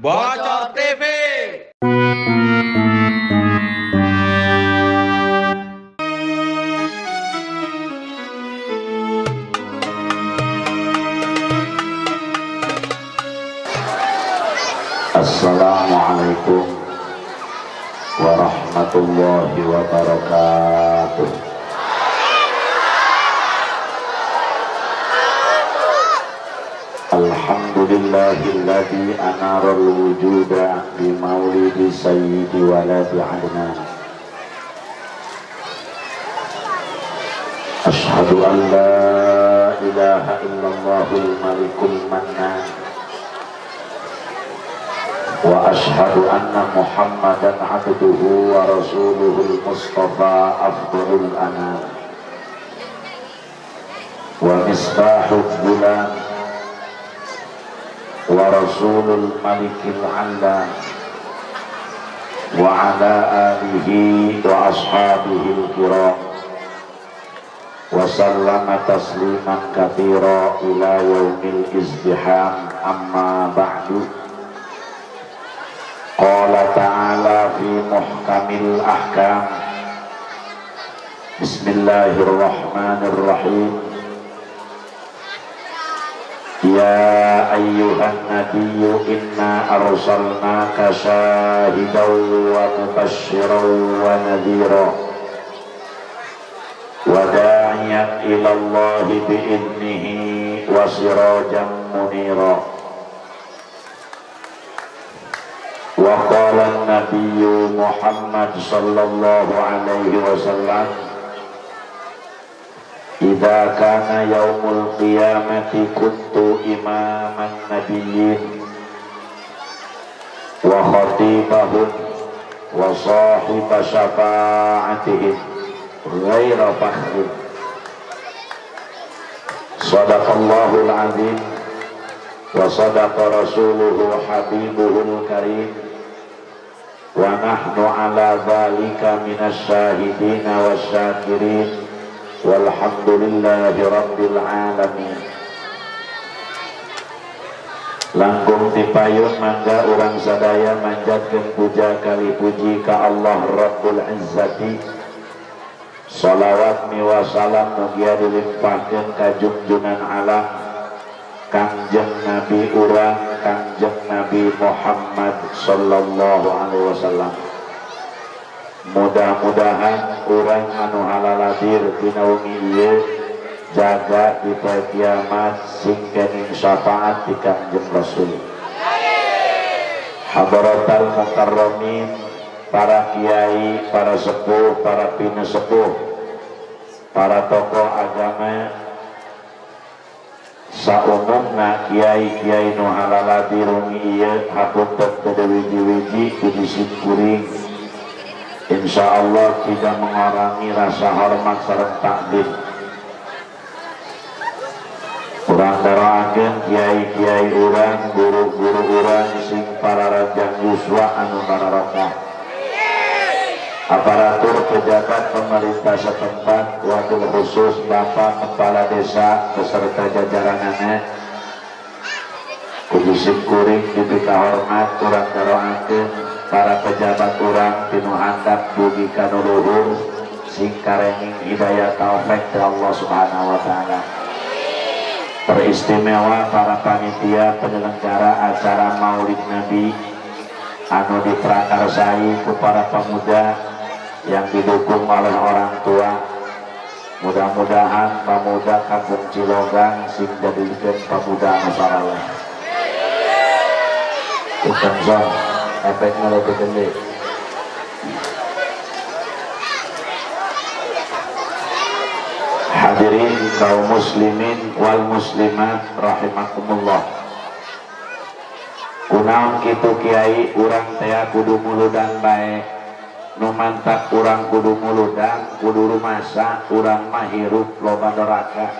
Bocor TV. Assalamualaikum warahmatullahi wabarakatuh. Alhamdulillahilladzi anaral wujuda bi maulidi sayyidi waladi adnan. Ashhadu an la ilaha illallahul malikul mannan wa ashhadu anna muhammadan abduhu wa rasuluhul mustafa afdalul anam wa misbahul gulam wa rasulul malikil allam wa ala alihi wa ashabihil kiram wa sallama tasliman katsira ila yaumil izdiham. Amma ba'du. Qala ta'ala fi muhkamil ahkam. Bismillahirrahmanirrahim. Ya ayyuhan nabiyyu inna arsalnaka syahidan wa mubasysyiran wa nadhira wa da'iyan ila Allahi bi'idnihi wa sirajan munira. Wa qala an-nabiyyu Muhammad sallallahu alaihi wasallam, idza kana yaumul qiyamati kuntu imaman nabiyyin wa khatibahum wa sahiba syafa'atihim ghaira fakhrin. Sadaqallahul azim wa sadaqa rasuluhu habibuhul karim wa nahnu ala dhalika minasyahidina wasyakirin. Walhamdulillahi rabbil alamin. Langkung tipayun mangga urang sadaya manjatkeun puja kali puji ka Allah Rabbul Izzati. Salawat miwa salam mugia dilimpahkeun ka junjungan alam Kangjeng Nabi urang Kangjeng Nabi Muhammad sallallahu alaihi wasallam. Mudah-mudahan urang anu halaladir dina wengi ieu jaga di poe kiamat sing kening syafaat di Kangjeng Rasul. Hadratal mukarramin, para kiai, para sepuh, para pinesepuh, para tokoh agama saumumna, kiai-kiai nu halaladir wengi ieu hapunten teu wiji-wiji kudu kuring. Insya Allah tidak mengurangi rasa hormat sareng takdim. Urang daroakeun kiai-kiai urang, guru-guru urang sing para ranjang yuswa anu barokah. Aparatur pejabat pemerintah setempat, wakil khusus Bapak Kepala Desa beserta jajaranana, kudu kuring dipika hormat urang daroakeun para pejabat urang tinu handap dugi ka nu luhur sing karenging hidayah taufik ti Allah Subhanahu wa taala. Teristimewa para panitia penyelenggara acara Maulid Nabi anu diprakarsai ku para pemuda yang didukung oleh orang tua. Mudah-mudahan pemuda Kampung Cilogang sing jadikeun pemuda anu saraleh. Tukang son efeknya lebih gede. Hadirin kaum muslimin wal muslimat rahimakumullah. Kunaon kitu kiai urang tea kudu muludan bae. Nu mantak urang kudu muludan, kudu rumasa, urang mah hirup loba doraka.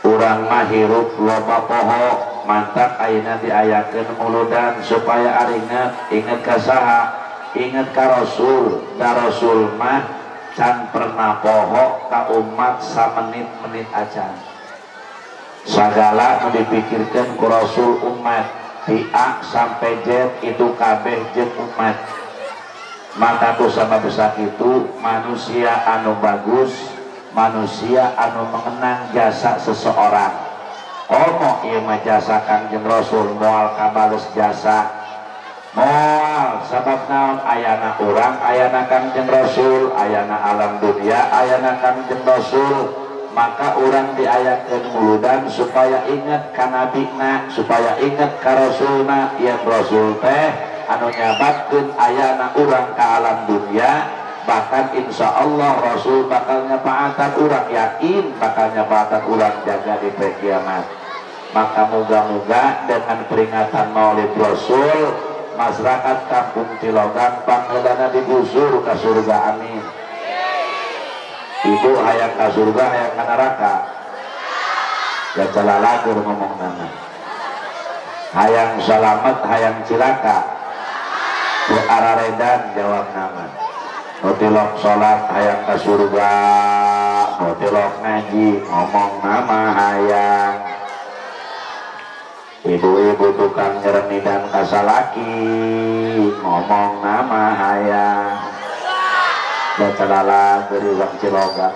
Urang mah hirup loba poho. Mantap ayeuna diayakeun muludan supaya aringet, inget ka saha, inget ka Rasul. Da Rasul mah can pernah poho ka umat samenit-menit acan. Sagala nu dipikirkeun ku Rasul umat. Di A sampai Z itu kabeh jeung umat. Maka ku sama besar itu manusia anu bagus, manusia anu mengenang jasa seseorang. Komo ieu mah jasa Kangjeng Rasul moal kabales jasa. Moal sabab naon ayana urang, ayana Kangjeng Rasul, ayana alam dunia, ayana Kangjeng Rasul. Maka orang diayakeun muludan supaya ingat ka nabina, supaya ingat ka rasulna. Yang rasul teh anu nyabatkeun ayana urang ka alam dunia, bahkan insya Allah rasul bakal nyapaatan urang, yakin bakal nyapaatan urang jaga di poe kiamat. Maka moga-moga dengan peringatan Maulid Rasul, masyarakat kampung Cilogang pangheulana digusur ka surga, amin. Ibu hayang ka surga, hayang ka neraka. Ya celalagur ngomong nana. Hayang salamet, hayang cilaka. Ku araredan jawab nama. Nu tilok salat hayang ka surga, nu tilok ngaji ngomong nama hayang. Ibu-ibu tukang nyerenidan kasalaki ngomong nama hayang. Baca lala dari wang Cilogang.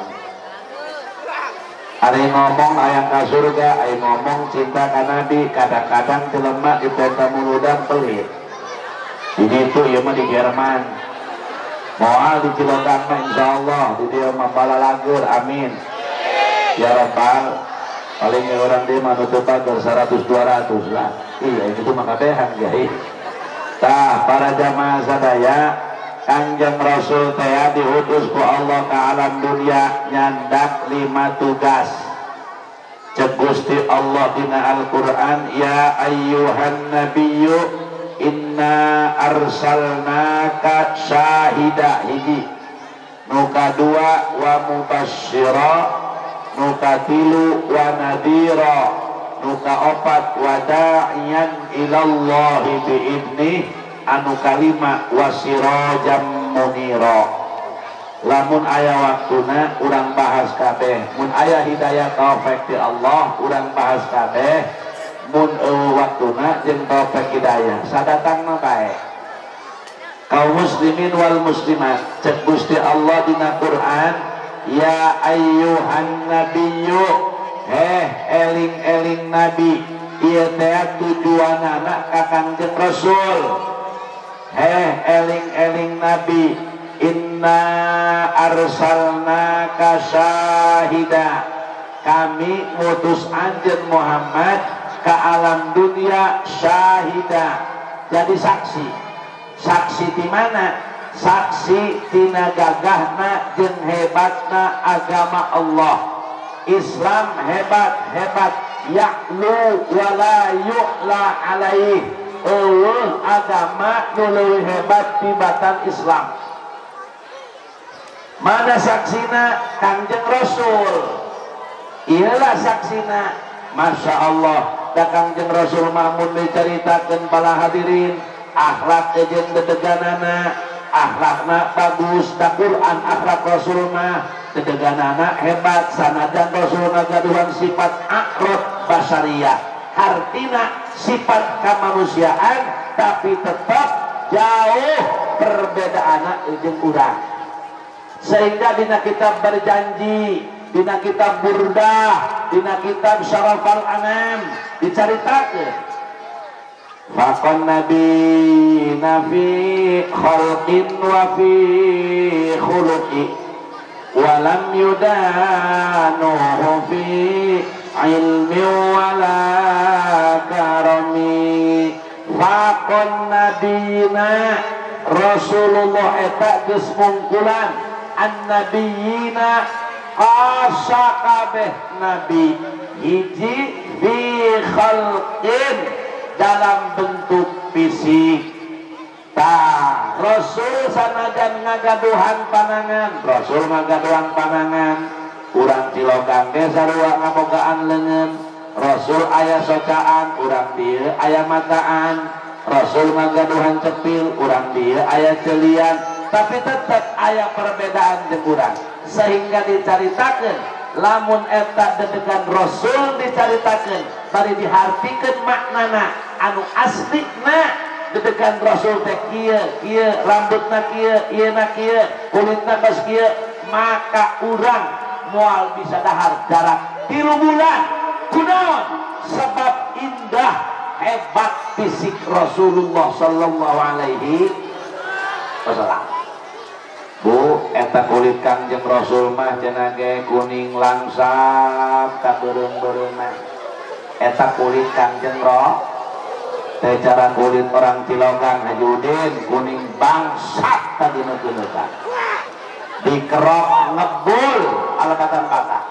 Ari ngomong hayang ka surga, ari ngomong cinta ka nabi, kadang-kadang jelema diperintah muludan pelit. Ini tuh ieu mah di Jerman. Moal di Cilogang mah insyaallah di dieu mah balalagur, amin. Ya Rabbal, paling orang dia mah nutup pagar 100 200 lah. Iya itu mah kabehan kiai. Tah para jamaah sadaya, Kangjeng Rasul teh diutus ku Allah ke alam dunia nyandak 5 tugas. Cek Gusti Allah dina Al-Qur'an, ya ayyuhan nabiyyu inna arsalnaka syahida hiji, nu kadua wa mubasysyira, nu katilu wa nadira, nu kaopat wa da'iyan ilallahi biidnih, anu kalima wasirajam munira. Lamun aya waktuna urang bahas kabeh, mun aya hidayah taufik ti Allah urang bahas kabeh, mun waktuna jeung taufik hidayah sadatangna bae. Kaum muslimin wal muslimat, cek Gusti Allah dina Quran, ya ayyuhan nabiyyu, heh eling-eling nabi, ieu teh tujuanana ka Kangjeng Rasul. Heh eling-eling nabi, inna arsalnaka syahida, kami ngutus anjeun Muhammad ke alam dunia syahida, jadi saksi. Saksi di mana? Saksi tina gagahna jeung hebatna agama Allah. Islam hebat hebat, ya'lu wala yu'la alaih. Eueuh agama nu leuwih hebat tibatan Islam. Mana saksina? Kangjeng Rasul. Iyalah saksina. Masya Allah, da Kangjeng Rasul mah mun dicaritakeun para hadirin, akhlak jeung dedeganana, akhlakna bagus, da Quran akhlak Rasul mah dedeganana hebat, sanajan Rasul ngagaduhan sifat akrot basariyah, hartina sifat kemanusiaan, tapi tetap jauh perbedaanna jeung urang. Sehingga dina kitab berjanji, dina kitab Burdah, dina kitab Syarafal Anam dicaritakeun, faqan nabi nafi khalqin wa fi khuluqi walam yudanuhu fi ilmi wala karami. Faqan nabiyina, Rasulullah eta geus mungkulan annabiyina qasa kabeh nabi hiji fi khalqin, dalam bentuk fisik. Tah Rasul sanajan ngagaduhan panangan, Rasul ngagaduhan panangan, urang Cilogang ge sarua ngabogaan leungeun. Rasul aya socaan, urang dieu aya mataan. Rasul ngagaduhan cepil, urang dieu aya celian. Tapi tetap aya perbedaan jeung urang. Sehingga dicaritakeun lamun eta dedegan Rasul dicaritakeun bari dihartikeun maknana. anu aslina dedekan Rasul teh kieu kieu rambutna kieu ieu na kieu kulitna kos kieu maka urang moal bisa dahar jarak 3 bulan. Kunaon? Sebab indah hebat fisik Rasulullah sallallahu alaihi wasallam. Bu, eta kulit Kangjeng Rasul mah cenah ge kuning langsap ka beureum-beureumna. Eta kulit Kangjeng Rasul teh cara kulit orang Cilogang Haji Udin kuning bangsat tadi nu kunutan. Dikerok ngebul alekatan patah.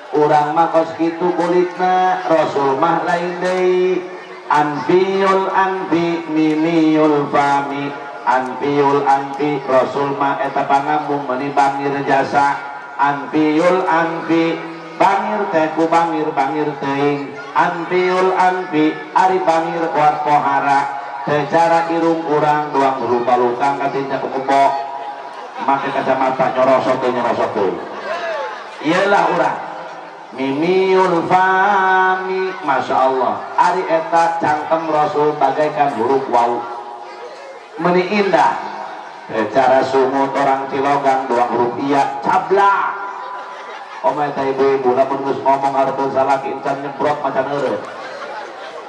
Urang mah kos kitu kulitna, Rasul mah lain deui. Anfiul anfi mimiul fami. Anfiul anfi Rasul mah eta pangambung meuni bangir jasa. Anfiul anfi bangir teh ku bangir bangir teuing. Anfiul anfi ari bangir kuat pohara. Teh cara irung urang doang rupa lukang katinya ku kebo. Make kacamata nyorosot teh nyorosot teh. Iyalah urang. Mimiul fami, masya Allah. Ari eta cangkem Rasul bagaikan huruf waw. Meni indah. Cara sungut orang Cilogang doang huruf iya cablak. Oma eta ibu-ibu lamun geus ngomong hareupeun salaki encan nyemprot macan eureun.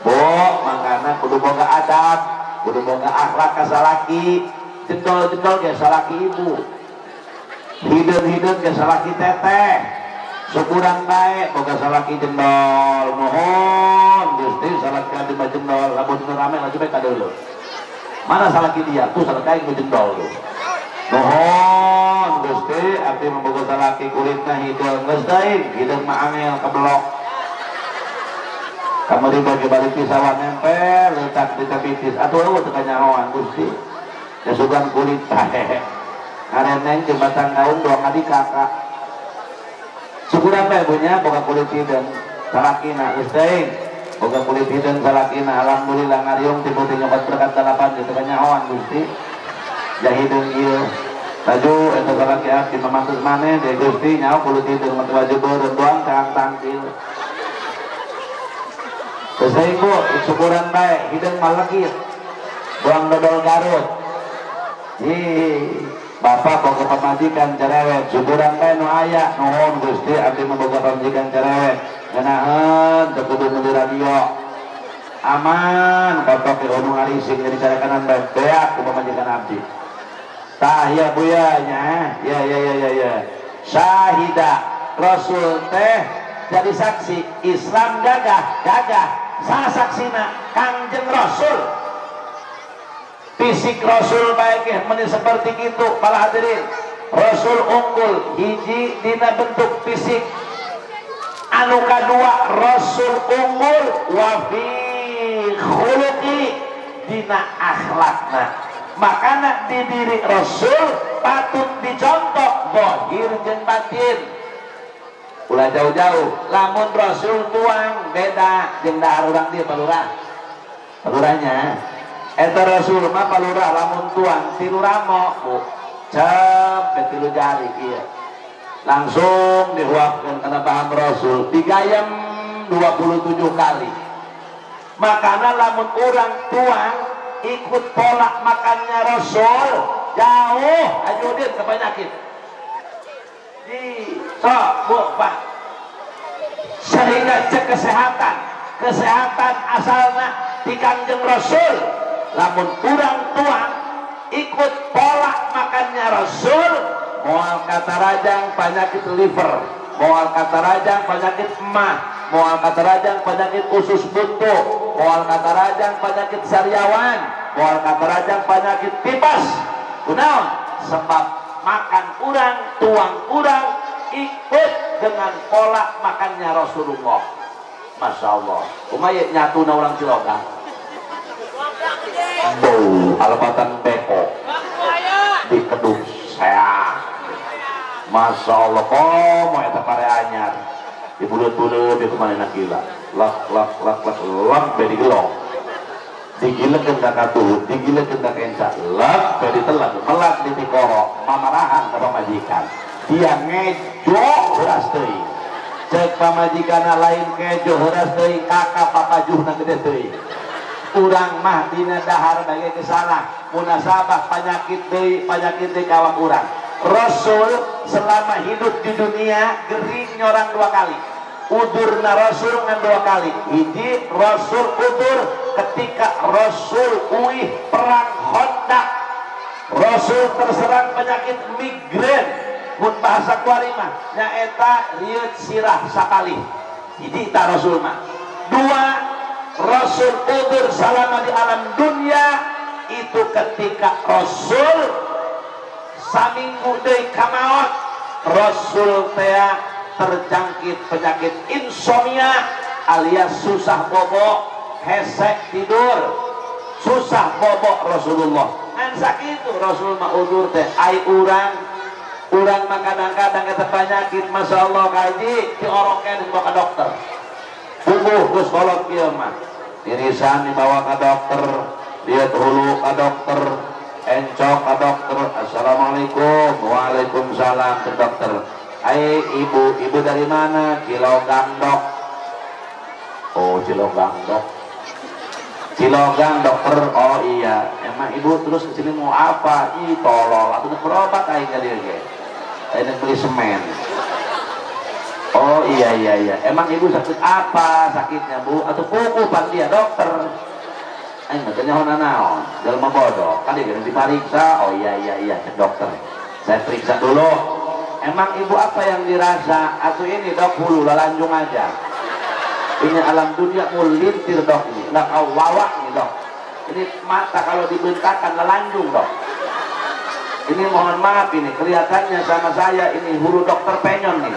Bo, mangkana kudu boga adab, kudu boga akhlak ka salaki. Jendol-jendol ge salaki ibu. Hideung-hideung ge salaki teteh. Syukuran baik boga salaki jendol. Nuhun Gusti salaki abdi mah jendol, lamun rame laju bae kadeuleu. Mana salaki dia? Tuh salaki aing jendol tuh. Nuhun Gusti abdi mah boga salaki kulitna hideung geus teuing, hideung mah angel kebelok. Kamari bagi balik di sawah nempel letak di kapitis atuh eueuh teu kanyahoan Gusti. Ya sugan kulit tahe. Ngareneng jembatan gaun doang adi kakak. Syukuran bae punya boga kulit hideung salakina geus teuing. Boga kulit hideung salakina alhamdulillah ngariung ti putih nyokot berkat dalapan teu kanyahoan Gusti. Ya hideung ieu. Laju eta salaki abdi mamantus maneh deui Gusti nyaho kulit hideung mah baju beureum doang caang tangkil. Geus teuing Bu, syukuran bae hideung mah legit. Doang dodol Garut. Ih, bapak boga pamajikan cerewet, syukuran bae nu aya, nuhun Gusti abdi mah boga pamajikan cerewet. Ngeunaheun teu kudu meuli radio. Aman, kotok di unu ngarising jadi carekanan bae beak ku pamajikan abdi. Tah ya Bu ya nya, ya ya ya ya ya. Syahida Rasul teh jadi saksi Islam gagah, gagah. Saha saksina Kangjeng Rasul. Fisik Rasul baik meni seperti itu para hadirin. Rasul unggul hiji dina bentuk fisik. Anu kadua Rasul unggul wa fi khuluqi dina akhlakna. Makana di diri Rasul patut dicontoh zahir jeung batin. Ulah jauh-jauh lamun Rasul tuang beda jeung dahar urang dieu palurah. Palurahnya eta Rasul mah palurah lamun tuang tilu ramo Bu. Cep be tilu jari ieu. Langsung dihuapkeun kana paham Rasul digayem 27 kali. Makana lamun urang tuang ikut pola makannya Rasul jauh ajudin ke penyakit. Di sok Bu Pak. Sehingga cek kesehatan, kesehatan asalna di Kangjeng Rasul. Lamun urang tuang ikut pola makannya Rasul, moal katarajang penyakit liver, moal katarajang penyakit emah, moal katarajang penyakit usus buntu, moal katarajang penyakit sariawan, moal katarajang penyakit tipes. Kunaon? Sebab makan urang, tuang urang ikut dengan pola makannya Rasulullah. Masya Allah. Kumaha nyatuna urang Cilogang? Bau alepatan beko di kedung saya. Masya Allah, komo eta pare anyar di buleut-buleut di kemana gila lak lak lak lak lak be digelong digilekeun ka katuhun digilekeun ka kenca lak be ditelan melak di tikoro mamarahan ka pamajikan dia ngejo heuras teuing cek pamajikanna lain kejo heuras teuing kakak papajuhna gede teuing. Urang mah dina dahar bagai kesalah munasabah penyakit deui ka awak urang. Rasul selama hidup di dunia gering nyorang 2 kali. Udurna Rasul ngan 2 kali. Hiji Rasul udur ketika Rasul uih perang Khandaq. Rasul terserang penyakit migrain. Mun bahasa kuari mah nyaeta rieut sirah sakali. Hiji ta Rasul mah. 2 Rasul udur selama di alam dunia itu ketika Rasul saminggu deui kamaot. Rasul teh terjangkit penyakit insomnia alias susah bobok, hesek tidur, susah bobok Rasulullah. Ngan sakitu Rasul mah udur teh ai urang mah kadang-kadang eta penyakit masyaallah kaji diorokeun dibawa ka dokter. Bubuh geus kolot kieu mah. Irisan dibawa ka dokter, lihat hulu ka dokter, encok ka dokter. Assalamualaikum, waalaikumsalam ke dokter. Ai ibu, ibu dari mana? Cilonggang dok. Oh Cilonggang dok. Cilonggang dokter. Oh iya. Emang ibu terus kesini mau apa? Ih tolol. Aku udah berobat aing ka dieu ge. Aing beli semen. Oh iya iya iya. Emang ibu sakit apa sakitnya bu? Atau kuku pan dia dokter. Aing mah teu nyaho naon. Jelema bodoh. Kan dia diperiksa. Oh iya iya iya cek dokter. Saya periksa dulu. Emang ibu apa yang dirasa? Atau ini dok hulu lalanjung aja. Ini alam dunia mulintir dok ini. Lah kau wawak nih dok. Ini mata kalau dibentakan lelanjung dok. Ini mohon maaf ini kelihatannya sama saya ini hulu dokter penyon nih.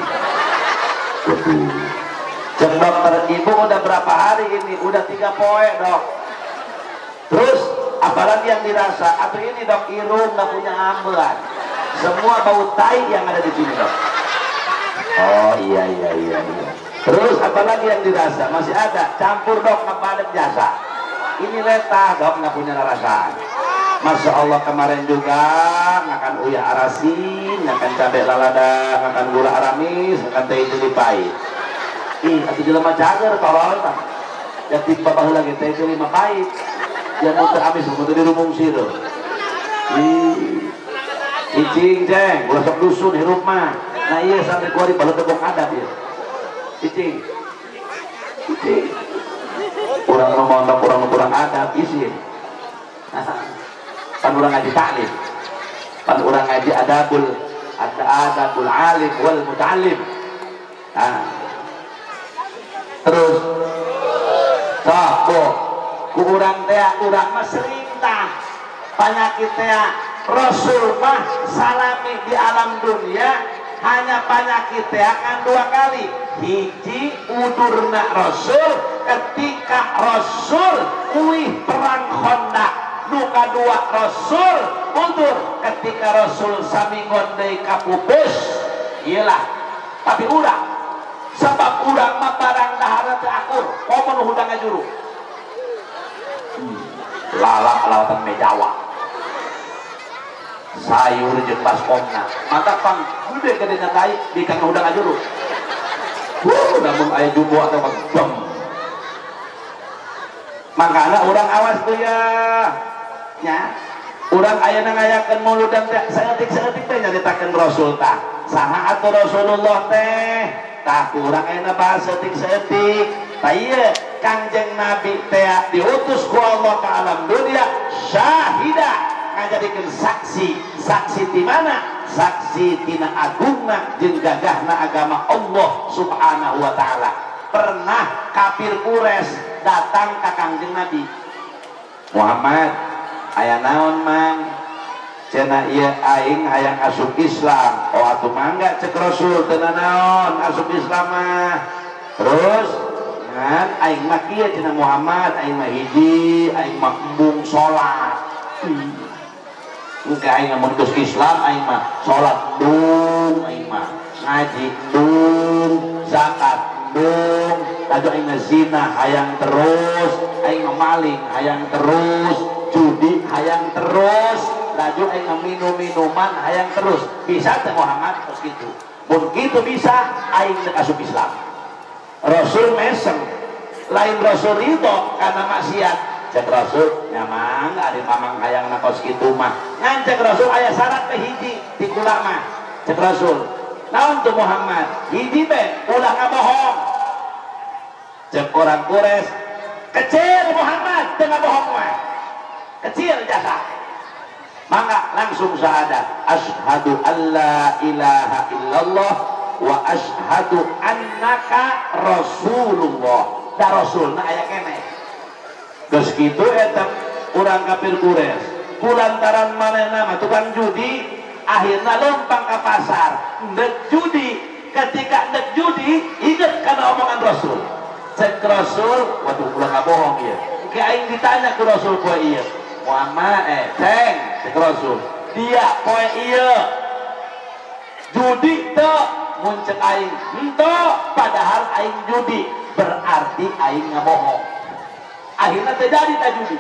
Cek dokter ibu udah berapa hari ini? Udah 3 poe dok. Terus apalagi yang dirasa? Atau ini dok irung nggak punya ambelan. Semua bau tai yang ada di sini dok. Oh iya iya iya iya. Terus apalagi yang dirasa? Masih ada campur dok ngepadet jasa. Ini letah dok nggak punya rasa. Masya Allah kemarin juga ngakan uyah arasin, ngakan cabai lalada, ngakan gula aramis, ngakan teh jeli pahit. Ih, atuh jelema cager tolol tah. Ya tiba baheula lagi teh jeli mah pahit. Ya nu teu amis mun teu dirumungsi tuh. Ih. Cicing ceng, ulah sok dusun hirup mah. Nah iya sampai kuari balu tebok adab ya. Cicing. Cicing. Urang nu mondok urang kurang adab isin. Pan urang ngaji taklim. Pan urang ngaji adabul adabul alim wal muta'allim. Nah. Terus sok bu, ku urang teh urang mah sering tah penyakit teh. Rasul mah salami di alam dunia hanya penyakit teh akan 2 kali. Hiji udurna Rasul ketika Rasul uih perang Khandaq. Nu kadua Rasul udur ketika Rasul saminggon deui kapupus. Iyalah tapi urang sebab urang mah barang dahar teu akur komo nu hudang ngajuru. Lalak lawatan mejawa sayur jeung baskomna mata pang gede gedena tai di kang hudang ngajuru. Namun aya jumbo atau bang. Makana urang awas tuh ya. Nya. Urang ayeuna ngayakeun muludan teh saeutik-saeutik teh nyaritakeun Rasul tah. Saha atuh Rasulullah teh? Tah urang ayeuna bahas saeutik-saeutik. Tah ieu Kangjeng Nabi teh diutus ku Allah ke alam dunia syahida ngajadikeun saksi. Saksi di mana? Saksi tina agungna jeung gagahna agama Allah Subhanahu wa taala. Pernah kafir Quraisy datang ka Kangjeng Nabi Muhammad, aya naon mang? Cenah ieu aing hayang asup Islam. Oh atuh mangga cek Rasul teu naon asup Islam mah. Terus ngan aing mah kieu cenah Muhammad, aing mah hiji, aing mah embung salat. Engke aing mun geus Islam aing mah salat embung, aing mah ngaji embung, zakat embung, laju aing mah zina hayang terus, aing mah maling hayang terus, judi hayang terus, laju aing mah minum-minuman hayang terus. Bisa teh Muhammad terus gitu. Mun kitu bisa aing teu asup Islam. Rasul mesem, lain Rasul ridho karena maksiat, Cek Rasul nyamang ari mamang hayang kos kitu mah. Ngan cek Rasul aya syarat teh hiji ti kula mah. Cek Rasul, naon tuh Muhammad? Hiji be ulah ngabohong. Cek orang Quraisy, kecil Muhammad teu ngabohong mah. Kecil jasa. Maka langsung syahadat, asyhadu alla ilaha illallah wa asyhadu annaka rasulullah. Da rasulna aya keneh. Geus kitu eta urang kafir Quraisy, kulantaran manehna mah tukang judi, akhirna lempang ka pasar ndek judi. Ketika ndek judi inget kana omongan Rasul. Cek Rasul, waduh ulah ngabohong ieu. Engke aing ditanya ku Rasul poe ieu. Muhammad ceng cek Rasul, dia poe ieu judi teu? Mun cek aing henteu, padahal aing judi, berarti aing ngabohong. Akhirnya terjadi tak judi.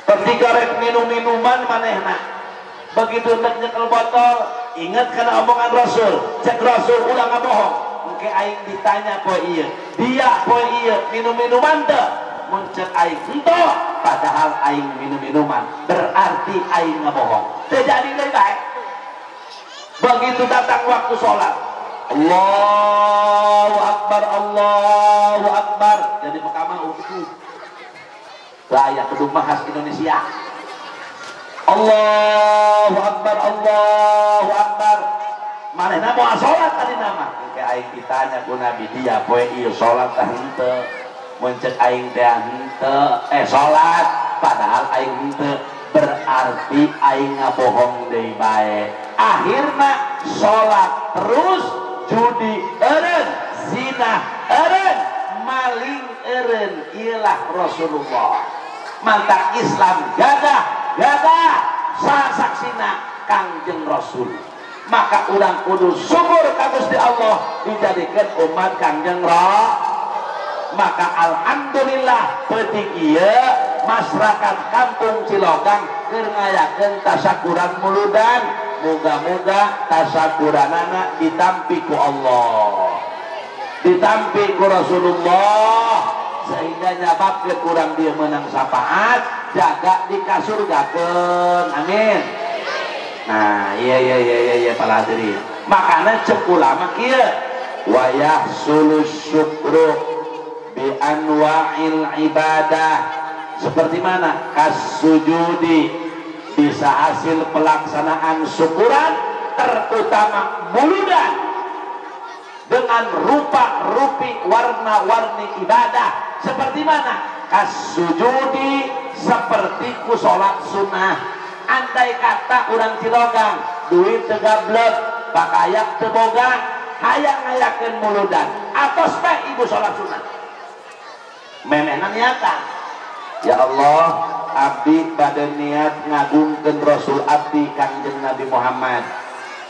Ketika rek minum-minuman manehna, begitu nek nyekel botol, ingat kana omongan Rasul. Cek Rasul ulah ngabohong. Engke aing ditanya poe ieu, dia poe ieu minum-minuman teu? Mun cek aing henteu, padahal aing minum-minuman, berarti aing ngabohong. Terjadi deui bae. Begitu datang waktu sholat, Allahu Akbar, Allahu Akbar. Jadi mahkamah utuh. Layak kedua khas Indonesia. Allahu Akbar, Allahu Akbar. Manehna moal salat tadi nama. Engke aing ditanya ku Nabi, dia poe ieu salat tah henteu? Mun cek aing teh henteu, salat padahal aing henteu, berarti aing ngabohong deui bae. Akhirna salat terus, judi eureun, zina eureun, maling eureun. Iyalah Rasulullah. Mantap Islam gagah gagah saksina Kangjeng Rasul. Maka urang kudu syukur ka Gusti Allah dijadikan umat Kangjeng Rasul. Maka alhamdulillah peuting ieu masyarakat kampung Cilogang keur ngayakeun tasakuran muludan. Moga-moga tasakuranana ditampi ku Allah, ditampi ku Rasulullah, sehingga nyababkeun urang dia menang syafaat, jaga dikasurgakeun. Amin. Nah, iya iya iya iya iya para hadirin. Makana cek ulama kieu, wa yahsulus syukru bi anwa'il ibadah. Seperti mana? Kasujudi, bisa hasil pelaksanaan syukuran terutama muludan dengan rupa-rupi warna-warni ibadah. Seperti mana? Kasujudi, seperti ku sholat sunnah. Andai kata urang Cilogang duit tegablek, pakayak teboga, hayang ngayakeun muludan, atos bae ibu sholat sunnah. Memehna niatan, ya Allah, abdi pada niat ngagungkeun Rasul abdi Kangjeng Nabi Muhammad,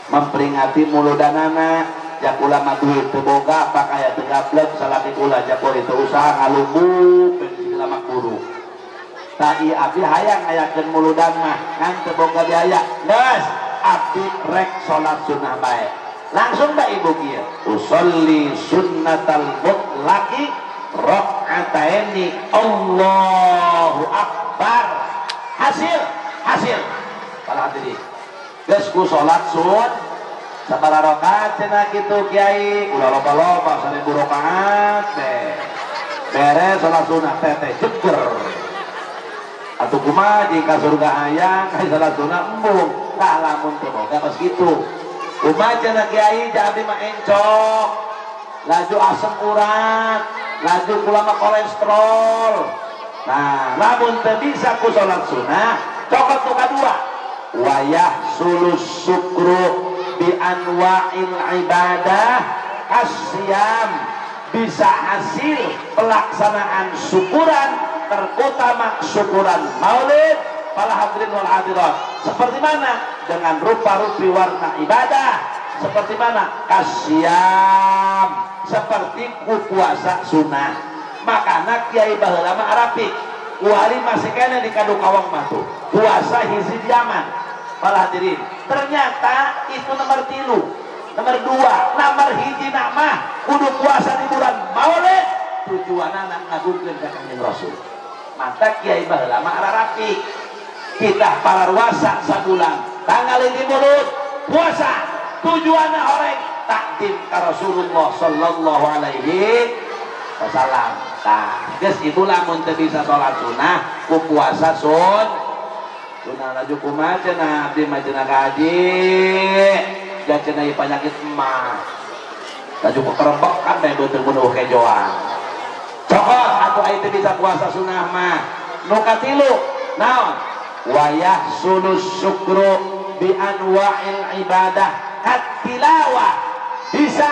memperingati muludanana. Jak ulama duit teboga, pakaya tegablek, salaki kula jakor itu usaha ngalumbuk ben lamak buru. Tai abdi hayang ngayakeun muludan mah ngan teboga biaya. Geus abdi rek salat sunnah bae. Langsung bae ibu kieu, usolli sunnatal mutlaqi rakaataini, Allahu Akbar. Hasil, hasil. Para hadirin, geus ku salat sun sabaraha rakaat cenah kitu kiai, ulah loba-loba 1000 rakaat teh. Beres salat sunah teh teh jeger. Atuh kumaha jika surga hayang ka salat sunah embung, tah lamun teu boga kos kitu. Kumaha cenah kiai, ja abdi mah encok, laju asam urat, laju kula mah kolesterol. Nah, lamun teu bisa ku salat sunah, cokot nu kadua. Wayah sulus syukru bi anwa'il ibadah asyam, bisa hasil pelaksanaan syukuran terutama syukuran maulid para hadirin wal hadirat. Seperti mana? Dengan rupa-rupi warna ibadah. Seperti mana? Kasyam, seperti ku puasa sunnah. Makana kiai baheula mah arapik kuari masih kene di kadu kawang mah tuh puasa hiji diaman. Para hadirin, ternyata itu nomor 3, nomor 2, nomor hiji nama kudu puasa di bulan maulid tujuanana ngagungkeun ka Kangjeng Rasul. Mata kiai baheula mah rapi. Kita para ruasa sabulan tanggal ini mulut puasa tujuanna horeng takdim ka Rasulullah sallallahu alaihi wasallam. Tah geus ibu lamun teu bisa salat sunah ku puasa sun sunah laju kumaha cenah abdi mah cenah ka haji da cenah ieu panyakit emah laju kekerembekan bae beuteung bunuh kejoan. Cokot atuh aya teu bisa puasa sunah mah. Nu katilu naon? Wayah sulus syukru bi anwa'il ibadah katilawah, bisa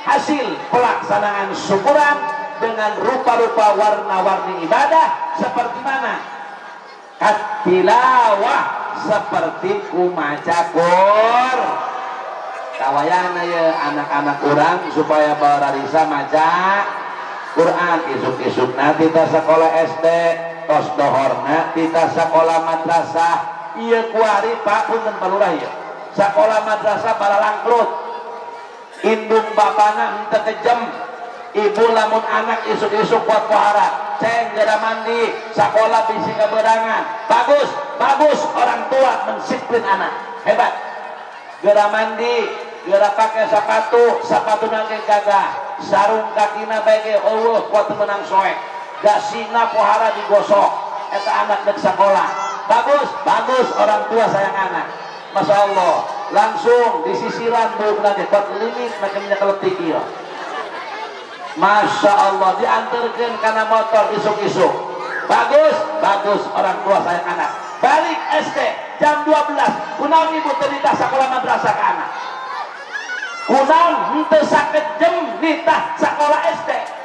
hasil pelaksanaan syukuran dengan rupa-rupa warna-warni ibadah seperti mana? Katilawah seperti kumaca Qur. Kawayana ya anak-anak urang supaya bararisa maca Quran isuk-isuk nanti ta sekolah SD tos dohorna tita sekolah madrasah ieu kuari Pak punten palurah ieu sekolah madrasah balalangkrut indung bapana henteu kejem ibu lamun anak isuk-isuk kuat pohara ceng geura mandi sekolah bisi kaberangan bagus bagus orang tua mensiplin anak hebat geura mandi geura pake sepatu sepatuna ge gagah sarung kakina bae ge eueuh kuat menang soek gasina pohara digosok eta anak dek sekolah bagus bagus orang tua sayang anak Masya Allah langsung disisiran buuk lagi kuat limit macamnya keletik ieu Masya Allah diantarkan karena motor isuk-isuk bagus bagus orang tua sayang anak balik SD jam 12 kunaon ibu teu nitah sekolah madrasah ke anak kunaon henteu sakejem nitah sekolah SD.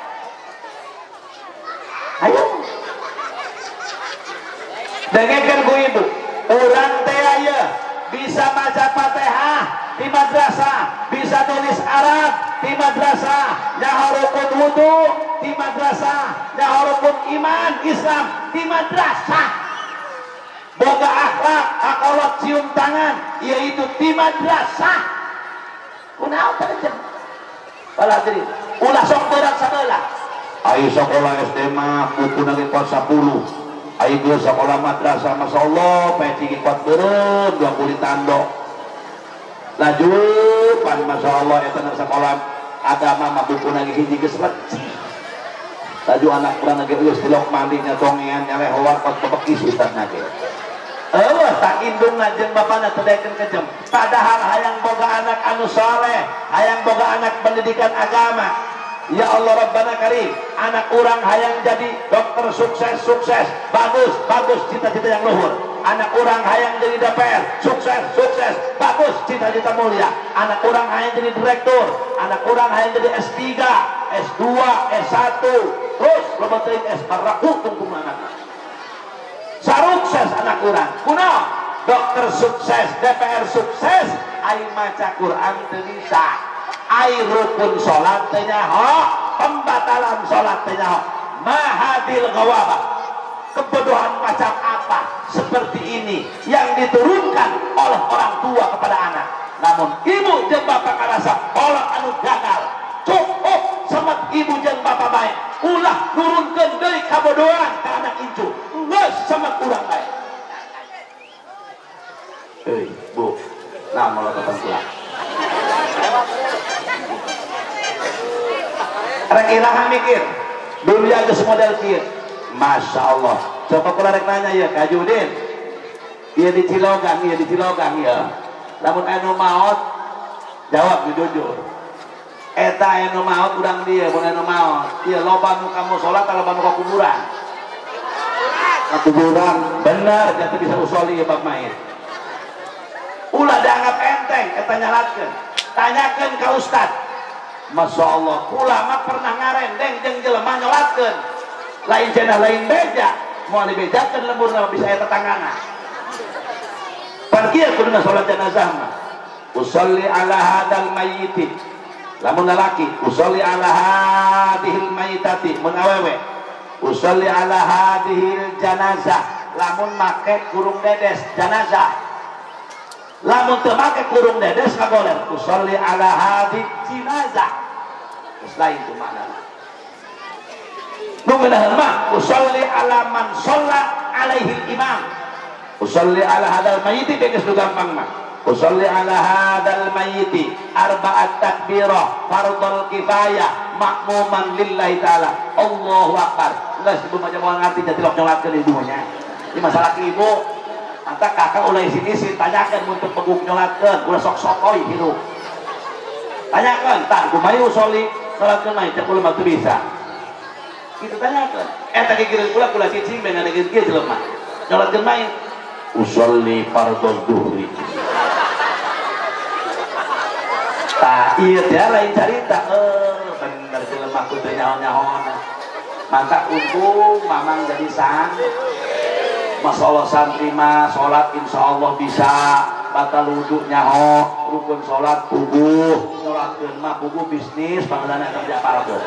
Ayo dengekeun ku ibu urang teh aya bisa maca Fatihah di madrasah, bisa tulis Arab di madrasah, nyaho rukun wudu di madrasah, nyaho rukun iman Islam di madrasah, boga akhlak akolot cium tangan yaitu di madrasah. Kunaon teh bala hadirin ulah sok berat sabelah. Ayo sekolah SD mah buku nage kuat 10. Ayo gue sekolah madrasah Masya Allah peci kuat beureum dua kulit tandok. Laju pan Masya Allah eta sekolah agama mah buku nage hiji geus leci. Laju anak urang nage geus tilok mandi nya tongean nyalehowar kuat bebekis ustadna ge. Eueuh tak indungna jeung bapana teu daekeun kejem. Padahal hayang boga anak anu saleh, hayang boga anak pendidikan agama. Ya Allah Rabbana Karim, anak orang hayang jadi dokter sukses sukses, bagus bagus cita-cita yang luhur. Anak orang hayang jadi DPR sukses sukses, bagus cita-cita mulia. Anak orang hayang jadi direktur, anak orang hayang jadi S3, S2, S1, terus loba teuing S baraku tungtung anak. Sarukses anak orang, kuno dokter sukses, DPR sukses, ai maca Quran teu bisa. Ai rukun salat teh nyaho, pembatalan salat teh nyaho. Mahadil ghawabah. Kebodohan macam apa seperti ini yang diturunkan oleh orang tua kepada anak. Namun ibu jeung bapak karasa kolot anu gagal. Cukup semet ibu jeung bapak bae. Ulah nurunkeun deui kabodohan ka anak incu. Geus semet urang bae. Hei, Bu. Nah, molototan kula. Rek iraha mikir dunia geus model kieu. Masya Allah. Coba kula rek nanya ya ka Judin. Ieu di Cilogang, ieu di Cilogang ya. Lamun anu maot jawab jujur. Eta anu maot urang dieu mun anu maot. Ieu loba nu ka musala loba nu ka kuburan. Ka kuburan bener jatuh bisa usoli ieu bab main. Ulah dianggap enteng eta nyalatkeun. Tanyakeun ka ustad. Masya Allah, ulama pernah ngarendeng jeung jelema nyolatkeun. Lain cenah lain beja, moal dibejakeun lemburna bisa aya tetanggana. Pan kieu kuduna salat jenazah mah. Usolli ala hadal mayyiti. Lamun lalaki, usolli ala hadhil mayyitati mun awewe. Usolli ala hadhil janazah. Lamun make kurung dedes janazah. Lamun teu make kurung dedes ngagoler usolli ala hadhil jinazah. Terus lain tu maknana. Nu ngeunaheun mah usolli ala man shalla alaihi imam. Usolli ala hadal mayyiti geus nu gampang mah. Usolli ala hadal mayyiti arba'at takbirah fardhul kifayah makmuman lillahi ta'ala. Allahu akbar. Geus ibu mah moal ngarti jadi lok nyolatkeun ibu nya. Ini masalah ibu. Mata kakak ulah isin-isin tanyakeun mun teu peguk nyolatkeun, ulah sok sotoy hirup. Tanyakeun, tah kumaha usolli nyolatkeun mah teu kula mah teu bisa. Kitu tanyakeun. Eta kikireun kula kula cicing bae ngadegeun kieu jelema. Nyolatkeun mah usolli fardhu dhuhri. Tah ieu teh lain carita, bener jelema ku teu nyaho-nyahona. Maka untung mamang jadi sang. Masya Allah santri mah sholat insya Allah bisa, batal wudhu nyaho, rukun sholat puguh, sholatkeun mah puguh bisnis, panggilan eta diapalkeun.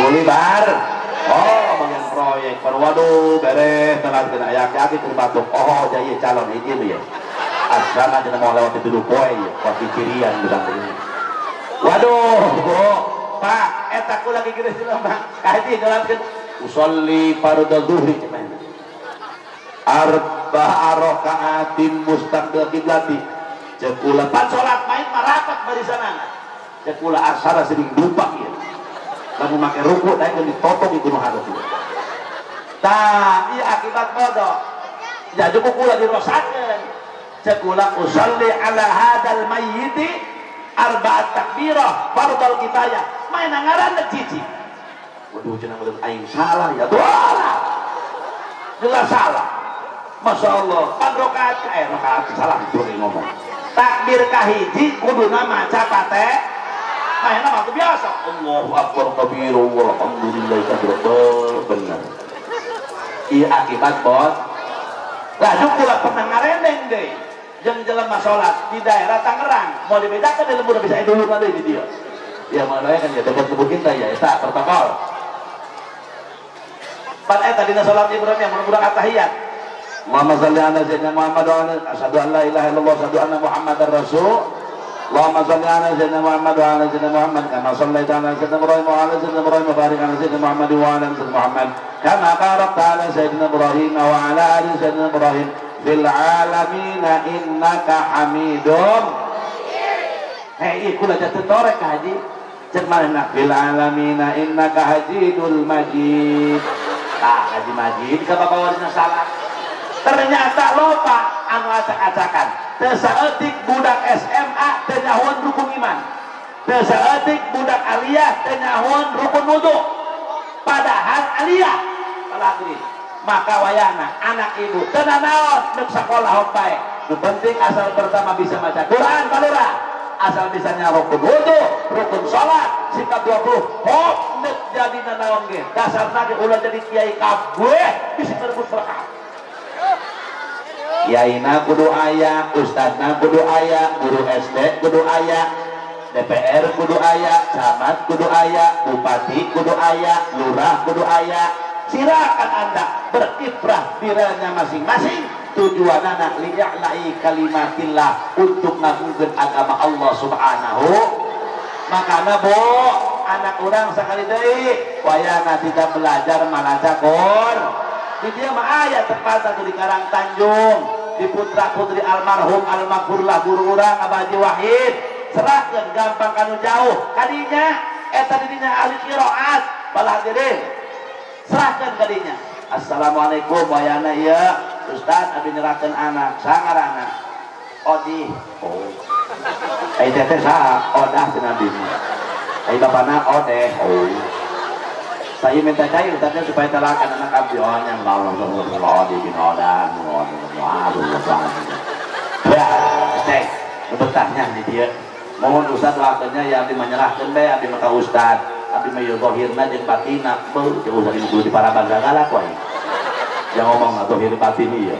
Kuli bar, oh bagian proyek, waduh beres, telat kena aya-aya keur batuk, oh jaya calon hiji ya. Asana cenah mau lewat itu poe ya, kopi cirian bukan ini. Waduh, bu, Pak, eta ku lagi geus jelema, kaji nyolatkeun usolli fardhu dhuhri cenah. Arba'a raka'atin mustaqbil kiblati. Ceuk kula pan salat main mah rapat barisanana. Ceuk kula asara sering dupak ieu. Lamun make ruku daekeun ditotong ieu nu hareup. Tah, ieu akibat bodoh. Jadi ku kula dirosakeun. Ceuk kula usolli ala hadal mayyiti arba'at takbirah fardhu kifayah. Main ngaran cici. Waduh cenah meureun aing salah ya. Salah. Jelas salah. Masya Allah, pan rakaat rakaat salah itu ngomong. Takbir kahiji kuduna maca Fatihah. Mainna mah biasa. Allahu akbar kabiru walhamdulillahi rabbil bener. Ieu akibat bot. Laju kula pernah ngarendeng deui jeung jelema salat di daerah Tangerang. Mau dibedakeun di lembur bisa dulu deui di dieu. Ya mana kan ya dekat kebun kita ya eta protokol. Pan eta dina salat Ibrahim yang mun atahiyat. Allahumma shalli ala sayyidina Muhammad wa ala asyhadu an la ilaha illallah wa asyhadu anna Muhammadar rasul. Allahumma shalli ala sayyidina Muhammad wa ala sayyidina Muhammad kama shallaita ala sayyidina Ibrahim wa ala sayyidina Ibrahim wa barik ala sayyidina Muhammad wa ala sayyidina Muhammad kama barakta ala sayyidina Ibrahim wa ala ali sayyidina Ibrahim fil alamin innaka Hamidum. Hei, kula jatuh torek ka haji. Cek manehna fil alamin innaka Hajidul Majid. Tah Haji Majid ka bapak warina salah. Ternyata loba anu acak-acakan. Teu saeutik budak SMA teu nyahoan rukun iman. Teu saeutik budak aliyah teu nyahoan rukun wudu. Padahal aliyah palagri. Maka wayahna anak ibu teu nanaon neuk sakolah bae. Nu penting asal pertama bisa maca Quran palurah. Asal bisa rukun wudu, rukun salat, sikap 20, hop nek jadi nanaon ge. Dasarna ge ulah jadi kiai kabeh bisa merebut berkah. Kiaina kudu aya, ustadna kudu aya, guru SD kudu aya, DPR kudu aya, camat kudu aya, bupati kudu aya, lurah kudu aya. Silakan Anda berkiprah di relnya masing-masing. Tujuan anak liya'la'i kalimatillah untuk ngagungkeun agama Allah Subhanahu. Makana bu, anak urang sakali deui wayahna tidak belajar maca Quran. Di dieu mah aya tempat atuh di Karang Tanjung, di putra putri almarhum almaghfurlah guru urang Abah Haji Wahid. Serahkeun gampang kanu jauh. Kadinya eta di dinya ahli qiraat, balah hadirin. Serahkeun kadinya. Assalamualaikum wayahna ieu Ustaz abi nyerahkeun anak sangarana Odi. Oh. Ai teteh saha? Odah cenah abdi. Ai bapana Odeh. Oh. Saya minta cai ustaznya supaya telakan anak abdi. Oh nya Allah Odi bin Odah. Ya, cek. Betahnya di dieu. Mohon ustaz waktunya ya abdi menyerahkeun bae abdi mah ka ustaz. Abdi mah ieu zahirna jeung batinna. Beuh, jeung ustaz ini kudu diparaban sagala ku aing. Yang ngomong atau hidup batin iya.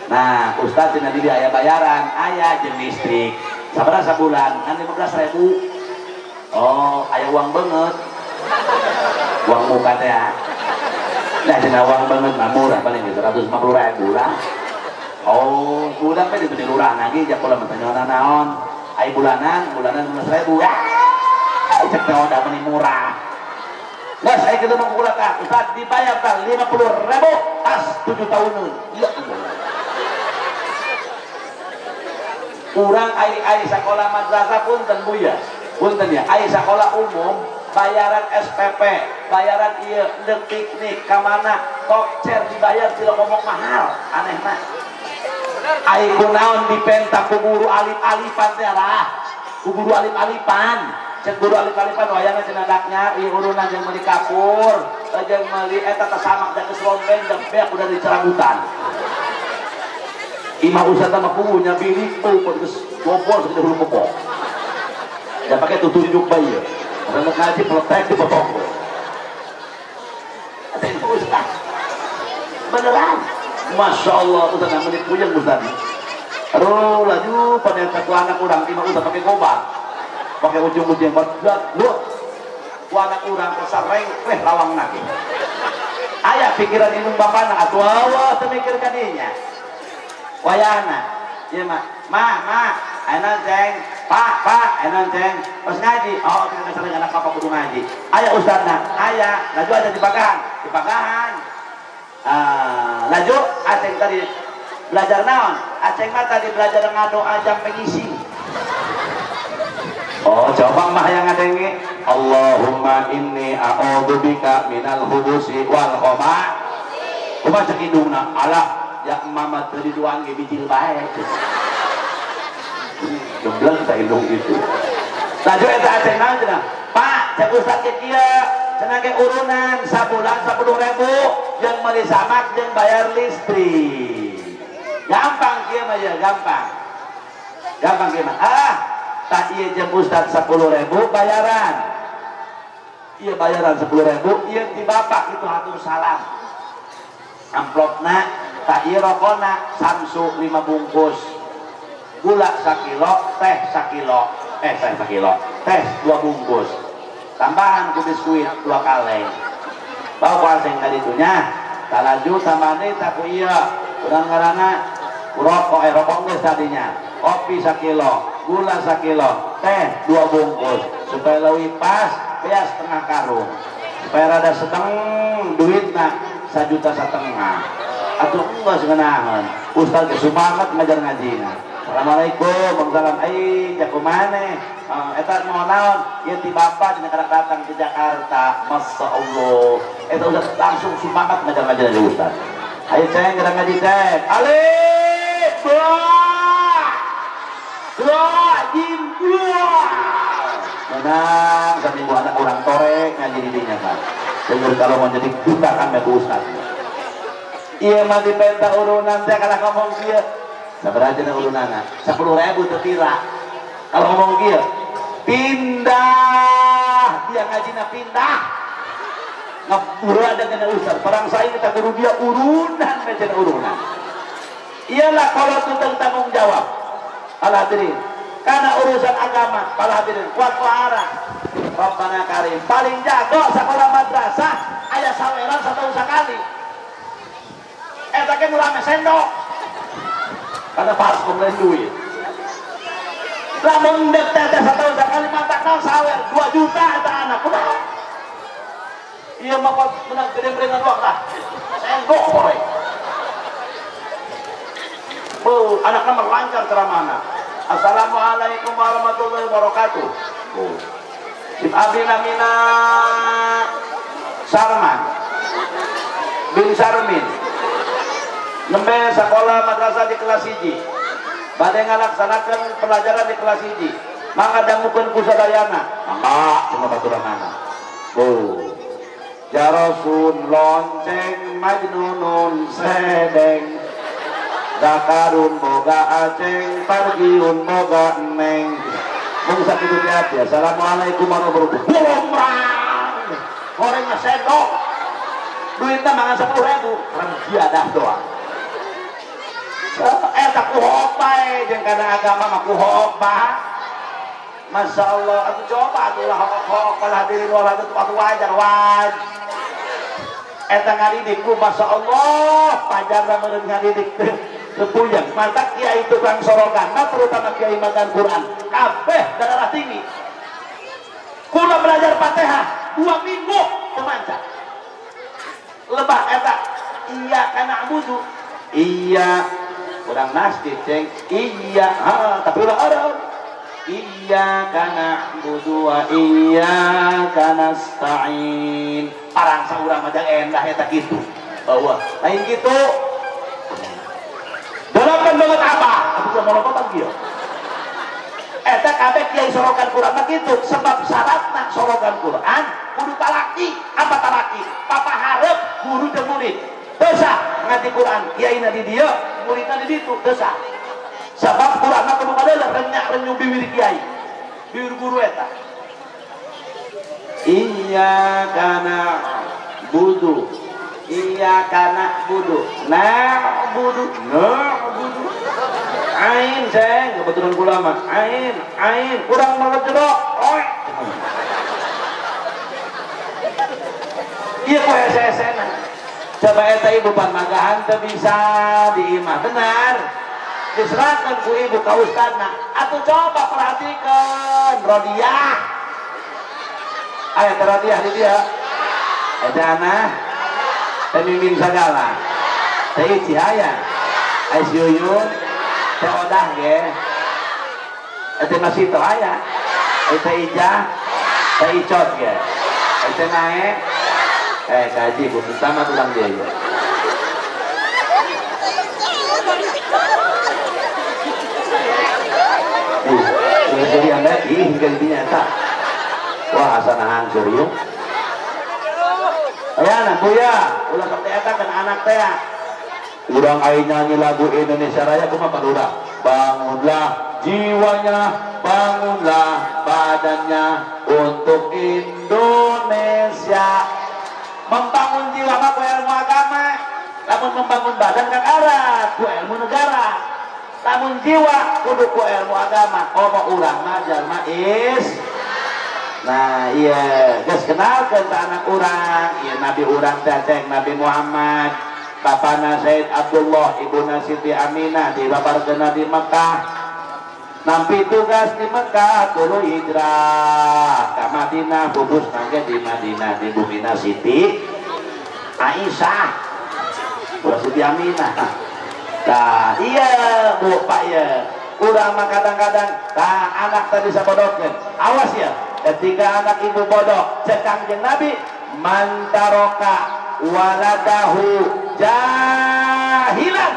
Nah, ustaz cenah di aya bayaran, aya jeung listrik. Sabaraha sabulan? Kan 15.000. Oh, aya uang banget. Uang muka teh ya. Nah, cenah uang banget mah murah paling 150.000 lah. Oh, budak teh dibeli lurah lagi jak kula mah tanya naon. Ai bulanan, bulanan 15.000. Ah, cek teh udah meni murah. Nggak, saya kita mau kula tah. Ustaz dibayar tah 50.000 tas 7 tahunan. Ya Allah. Urang ai-ai sekolah madrasah punten Bu ya. Punten ya, ai sekolah umum bayaran SPP, bayaran ieu ndek piknik ka mana, tokcer dibayar sila ngomong mahal, aneh mah. Ai kunaon dipenta ku guru alif-alifan teh lah. Ku guru alif-alifan. Cek guru alif-alifan wayangna cenah daknya ieu urunan jeung meuli kapur, jeung meuli eta teh samak da geus rombeng da beak udah dicerabutan. Imah ustaz mah kubunya bilik geus gobol sagede hulu kebo. Da pake tutunjuk bae ieu. Rada ngaji peletek dipotong. Eta itu ustaz. Beneran. Masya Allah, ustaz meuni puyeng ustaz. Aduh, laju pada ku anak urang imah ustaz pake gobang. Pakai ujung-ujung badak lu ku anak urang kesareng weh lawang nage. Aya pikiran indung bapana atuh Allah teu mikir ka dinya. Wayahna ieu mah ma ma ayeuna ceng pak pak ayeuna ceng pas ngaji oh cenah sareng anak papa kudu ngaji. Aya ustadna aya laju aja di pagahan di pagahan. Ah laju aceng tadi belajar naon? Aceng mah tadi belajar ngadoa jam pengisi. Oh coba mah yang ngadenge Allahumma inni a'udzubika minal khubusi wal khaba'ith. Kumaha cek indungna? Alah ya mama teu diduan ge bijil bae. Gebleng ta indung itu. Laju eta aceng naon cenah? Pak, cek ustaz ge kieu, cenah ge urunan sabulan 10.000 jeung meuli samak jeung bayar listrik. Gampang kieu mah ya, gampang. Gampang kieu mah. Ah, tak iya jam ustaz 10.000 bayaran. Iya bayaran 10.000, iya di bapak itu hatur salam. Amplopna, tak iya rokona, samsu 5 bungkus. Gula sakilo, teh sakilo, teh sakilo, teh 2 bungkus. Tambahan ku biskuit 2 kaleng. Bawa ku asing kaditunya, tak laju tambahan deui tak ku iya. Urang ngaranna rokok, rokok geus tadinya. Kopi sakilo, gula sakilo, teh 2 bungkus, supaya lebih pas, bea setengah karung, supaya rada sedeng duitna 1,5 juta. Atau enggak segenahan, ustaz semangat ngajar ngajina. Assalamualaikum, waalaikumsalam. Ai, jago maneh? Eta mau naon? Ieu ti bapak dina karak datang ke Jakarta. Masya Allah. Eta ustaz langsung semangat ngajar ngaji dari ustaz. Ayo ceng, ngajar ngaji ceng. Alif, ba, dua, jim, dua. Menang seminggu anak orang torek ngaji didinya kan. Dengar kalau mau jadi duta kan ku ustaz. Iya mah dipenta urunan teh kalah ngomong kieu. Sabar aja na urunana. 10.000 teu pira. Kalau ngomong kieu, pindah dia ngajina pindah. Ngapura ada kena ustaz. Perang saing kita guru dia urunan cenah urunan. Iyalah kalau tentang tanggung jawab. Al hadirin, karena urusan agama, para hadirin, kuat arah. Rabbana karim, paling jago sekolah madrasah, ayah saweran setahun sekali. Eta ge nu rame sendok. Karena pas komplain duit. Lamun dek teh setahun sekali matak naon sawer 2 juta eta anak. Kumaha? Ieu mah menang gede berengan uang lah. Sendok boy. Bu, anaknya melancar ceramahna. Assalamualaikum warahmatullahi wabarakatuh. Oh. Sip abdi namina Sarman bin Sarmin. Nembe sekolah madrasah di kelas 1. Bade ngalaksanakeun pelajaran di kelas 1. Mangga dangukeun ku sadayana. Mangga cenah baturanana. Oh. Jarasun lonceng majnunun sedeng. Zakarun boga aceng, pargiun boga neng. Mung sakitu teh. Assalamualaikum warahmatullahi wabarakatuh. Bomrang. Goreng sendok. Duitna mangan 10.000, rem biadah doang. Eta ku hook bae jeung kana agama mah ku hook bae. Masya Allah, atuh coba atuh lah hook-hook kalah hadirin wal hadirat atuh wajar waj. Eta ngadidik ku Masya Allah, pajarna meureun ngadidik teh. Puyeng, mantap kiai tukang sorogan, nah terutama kiai makan Quran, kabeh darah tinggi. Kula belajar Fatihah, 2 minggu teu manca. Lebah eta iya kana budu. Iya urang nasdid ceng. Iya, ha, tapi ulah orang. Iya kana budu wa iya kana nasta'in. Parang saurang mah endah eta kitu. Bahwa lain kitu. Dolapan banget apa? Atuh molototan kieu. Eta kabeh kiai sorogan Quran mah kitu, sebab syaratna sorogan Quran kudu talaki. Apa talaki? Papa hareup guru jeung murid. Dosa ngaji Quran kiaina di dieu, muridna di ditu, dosa. Sebab Quran mah kudu kadeuleuh renyak-renyuh biwir kiai, biwir guru eta. Iya kana budu, iya kana budu, na'budu, na'budu. Ain ceng, kebetulan kula mah ain, ain, kurang banget jero. Oi. Ieu ku hese-hesena. Coba eta ibu pan magahan teu bisa di imah, benar. Diserahkan ku ibu ka ustadna. Atuh coba perhatikan Rodiah. Aya teh Rodiah di dieu. Eta anak teh mimin sagala. Teh Ici aya. Aya si Uyun, teh Odah ge. Eta Masito aya. Eta Ijah, teh Icot ge. Eta Nae. Kaji bu pertama tulang dia ya. Jadi anda ih gantinya tak. Wah asana hancur yuk. Ayana buya, ulah sok teh eta kan anak teh. Urang ai nyanyi lagu Indonesia Raya kumaha Pak? Bangunlah jiwanya, bangunlah badannya untuk Indonesia. Membangun jiwa mah ku ilmu agama, lamun membangun badan kan arah ku ilmu negara. Lamun jiwa kudu ku ilmu agama. Oh urang mah jalma is. Nah iya, geus kenalkeun ka anak urang, ieu nabi urang teh ceng Nabi Muhammad. Bapana Said Abdullah, ibuna Siti Aminah dibabarkeun di Mekah. Nampi tugas di Mekah tuluy hijrah ka Madinah, bubus nangge di Madinah di bumina Siti Aisyah. Ulah Siti Aminah. Tah iya Bu Pak ya. Urang mah kadang-kadang tah anak tadi sabodokeun. Awas ya, ketika anak ibu bodoh, cek Kangjeng Nabi, man taroka waladahu jahilan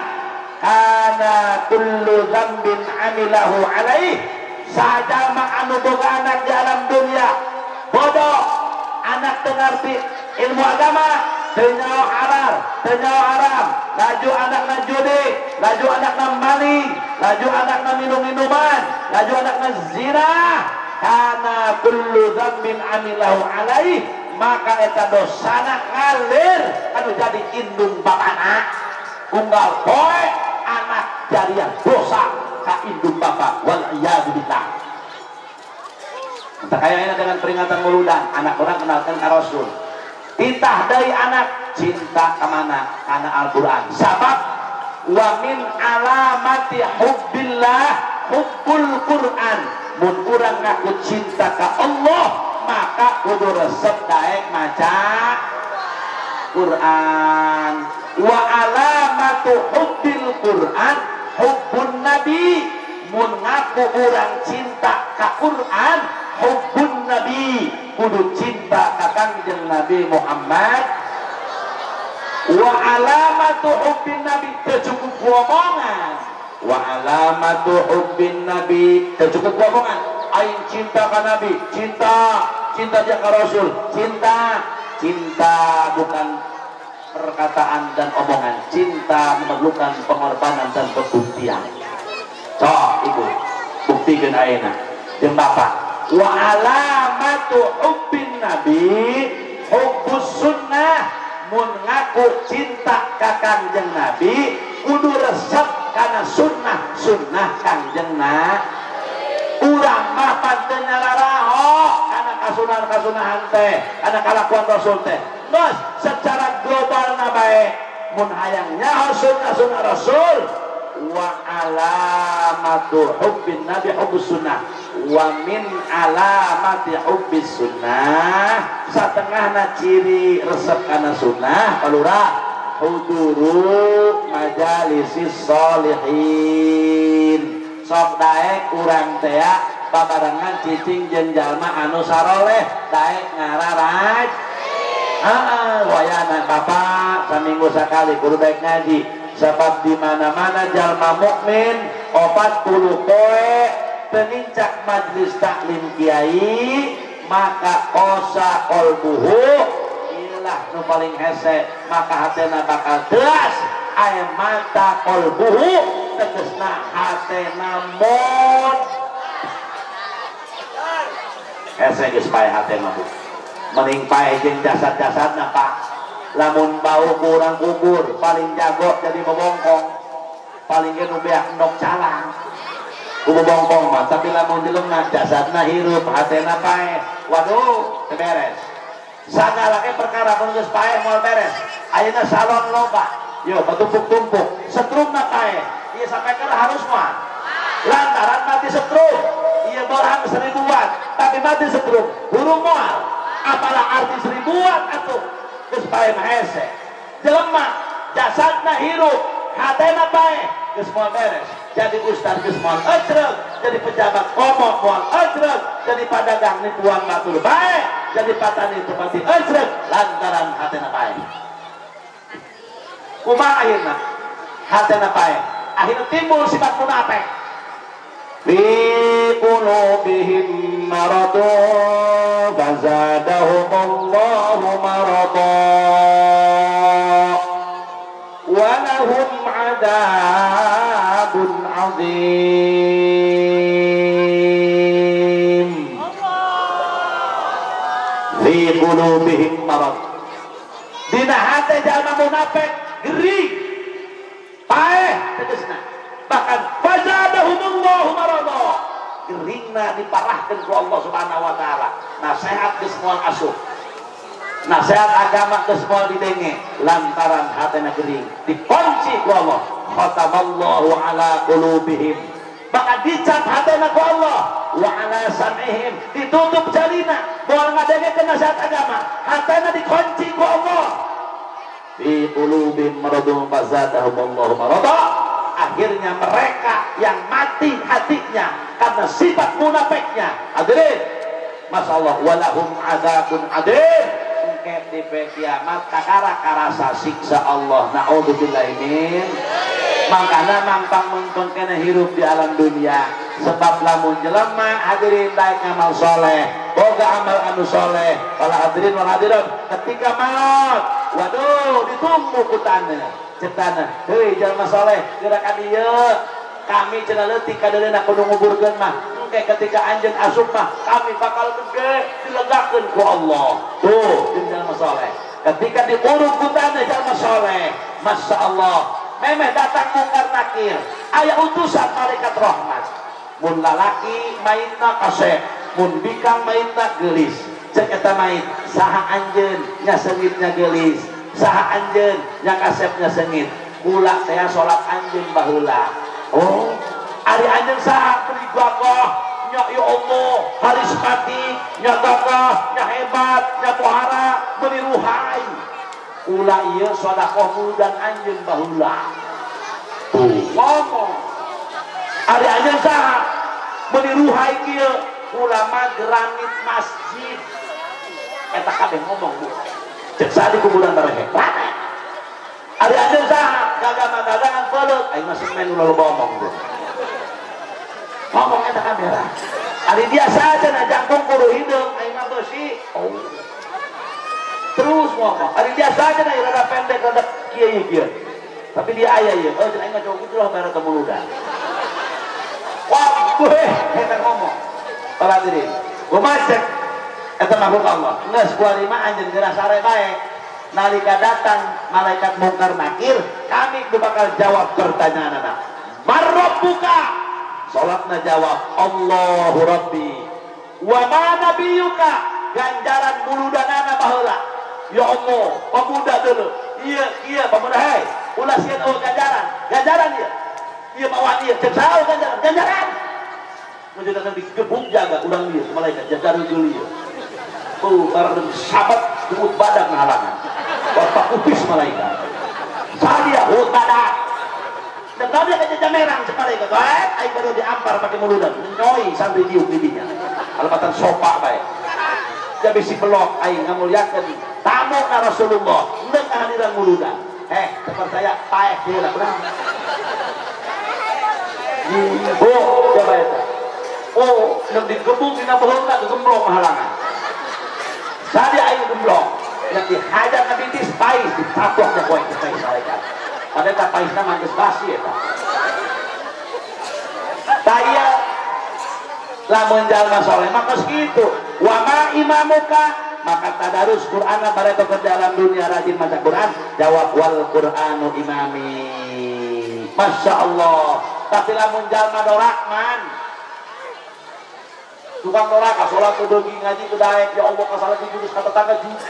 kana kullu dzambin amilahu alaih. Sajama anu boga anak di alam dunia bodoh, anak teu ngarti ilmu agama, teu nyaho halal, teu nyaho haram, laju anakna judi, laju anakna maling, laju anakna minum-minuman, laju anakna zina, kana kullu dzambin amilahu alaih, maka eta dosana ngalir anu jadi indung bapana. Unggal poe anak jariah dosa ka indung bapak, wal iyadu billah. Entah kayaknya dengan peringatan muludan, anak orang kenalkan ka Rasul. Titah dari anak cinta kemana? Karena Al-Quran. Sabab wa min alamati hubbillah hubbul Quran. Mun urang ngaku cinta ka Allah, maka kudu resep daek maca Quran. Wa alamatu hubbil Quran hubbun Nabi. Mun ngaku urang cinta ka Quran, hubbun Nabi, kudu cinta ka Kangjeng Nabi Muhammad. Wa alamatu hubbin Nabi, teu cukup omongan. Wa alamatu hubbin Nabi, teu cukup omongan. Aing cinta ka Nabi, cinta, cinta dia ka Rasul, cinta, cinta bukan perkataan dan omongan, cinta memerlukan pengorbanan dan pembuktian. Sok ibu, buktikan ayeuna jeung bapak. Wa alamatu hubbin Nabi hubbus sunnah. Mun ngaku cinta ka Kangjeng Nabi, kudu resep kana sunnah, sunnah Kangjeng Nabi. Urang mah panteu nyararaho kana kasunahan-kasunahan teh, kana kalakuan Rasul teh. Geus secara global na bae, mun hayang nyaho sunnah-sunnah Rasul, Wa alamatu hubbin nabi hubbus sunnah wa min alamati hubbis sunnah satengahna ciri resep kana sunnah palurah huduru majalisis solihin. Sok daek urang tea babarengan cicing jeung jalma anu saroleh daek ngararaj. Heeh, wayana bapak saminggu sakali kudu daek ngaji. Sebab di mana-mana jalma mukmin 40 poe tenincak majlis taklim kiai maka kosa qalbuhu ilah nu paling hese maka hatena bakal teas aya mata qalbuhu tegesna hatena mod hese geus pae hatena bu mending pae jeung jasad-jasadna Pak. Lamun bau kurang kubur paling jago jadi bobongkong paling ge nu beak endok calang ku bobongkong mah, tapi lamun jelema jasadna hirup hatena paeh waduh teu beres. Sagala ge perkara mun geus paeh moal beres. Ayeuna salon loba yo batumpuk-tumpuk setrumna paeh ieu sampai kana harus moal lantaran mati setrum ieu borang 1000 watt tapi mati setrum hurung moal apalah arti 1000 watt atuh geus paeh mah hese. Jelema jasadna hirup hatena paeh geus moal beres. Jadi ustad geus moal ecreg, jadi pejabat komo moal ecreg, jadi padagang nipuan batur bae, jadi patani teu pati ecreg lantaran hatena paeh. Kumaha akhirna? Hatena paeh. Akhirna timbul sifat munafik. Fi qulubihim maradun fazadahumullahu marada wa lahum adzabun azim. Fi qulubihim marad. Dina hate jalma munafik gering paeh tegesna bahkan fazadahumullahu marada geringna diparahkeun ku Allah Subhanahu wa taala. Nasihat geus moal asup, nasihat agama geus moal didenge lantaran hatena gering dikunci ku Allah. Khatamallahu ala qulubihim maka dicap hatena ku Allah wa ala sam'ihim ditutup jalina moal ngadengekeun nasihat agama hatena dikunci ku Allah. Fi qulubihim maradun fazadahumullahu marada. Akhirnya mereka yang mati hatinya karena sifat munafiknya. Hadirin, Masya Allah, walahum adzabun adzim. Engke di kiamat kakara karasa siksa Allah. Na'udzubillahi min. Makana mampang mengkong kena hirup di alam dunia. Sebab lamun jelema hadirin daek ngamal soleh, boga amal anu soleh. Kalau hadirin wal hadirat ketika maut, waduh ditunggu ku tanah. Cetana, hei jalma soleh, gerakan dia. Kami cenah leutik kadeuleuna kudu nguburkeun mah. Engke ketika anjeun asup mah, kami bakal gede dilegakeun ku Allah. Tuh, jeung jalma soleh. Ketika diuruk ku tanah jalma soleh, Masya Allah, memeh datang mungkar nakir. Aya utusan malaikat rahmat. Mun lalaki maitna kasep, mun bikang maitna geulis. Cek eta mait, saha anjeun nya seungitnya geulis. Saha anjeun nya kasepnya sengit kula saya salat anjeun baheula. Oh ari anjeun saha beli gagah nya ya Allah harismatik nya gagah nya hebat nya pohara meuni ruhai kula ieu sedekah muludan anjeun baheula. Tuh ngomong ari anjeun saha meuni ruhai kieu kula mah granit masjid eta kabeh ngomong bu. Cek di kuburan barehe. Ari anjeun saha gagah mah dagangan peuleut aing mah semen ulah loba omong tuh. Ngomong eta kamera. Ari dia saja na jangkung kudu hideung aing mah beusi. Oh. Terus ngomong. Ari dia saja na rada pendek rada kieu kieu. Tapi dia aya ieu. Oh aing mah cowok kitu lah mere teu muludan. Wah, eta ngomong. Para hadirin. Kumaha cek eta makhluk Allah. Geus kuari mah anjeun geura sare bae. Nalika datang malaikat mungkar nakir, kami bakal jawab pertanyaan anak. Marabbuka? Salatna jawab Allahu Rabbi. Wa ma nabiyuka? Ganjaran muludanana baheula. Ya Allah, pemuda dulu. Iya, iya pemuda hei. Ulah sieun eueuh ganjaran. Ganjaran ieu. Ieu mah wani cek saha ganjaran? Ganjaran. Mun datang digebuk jaga urang ieu malaikat jaga geuli ieu. Oh, barang sahabat gebuk badak ngahalangan. Bapak upis malaikat. Sadia hut badak. Dan tadi ka jamerang cek malaikat. Bae aing baru diampar pake muludan. Nyoi sambil diuk didinya. Alepatan sopak bae. Jadi si pelok aing ngamuliakeun tamu ka Rasulullah neung kehadiran muludan. Percaya paeh heula urang. Oh, coba eta. Oh, nang digebuk dina baheula gegemblong halangan. Sadia aing gemblong, yang dihajar ka bitis pais ditaplok nya poe teh pais malaikat. Padahal eta paisna mah geus basi eta. Taya lamun jalma soleh mah kos kitu. Wa ma imamuka, maka tadarus Qur'ana bareto ke dalam dunia rajin maca Qur'an, jawab wal Qur'anu imami. Masya Allah. Tapi lamun jalma dorakman tukang doraka sholat ku deugi ngaji ku daek ya Allah kasalah ku jurus ka tetangga jurus.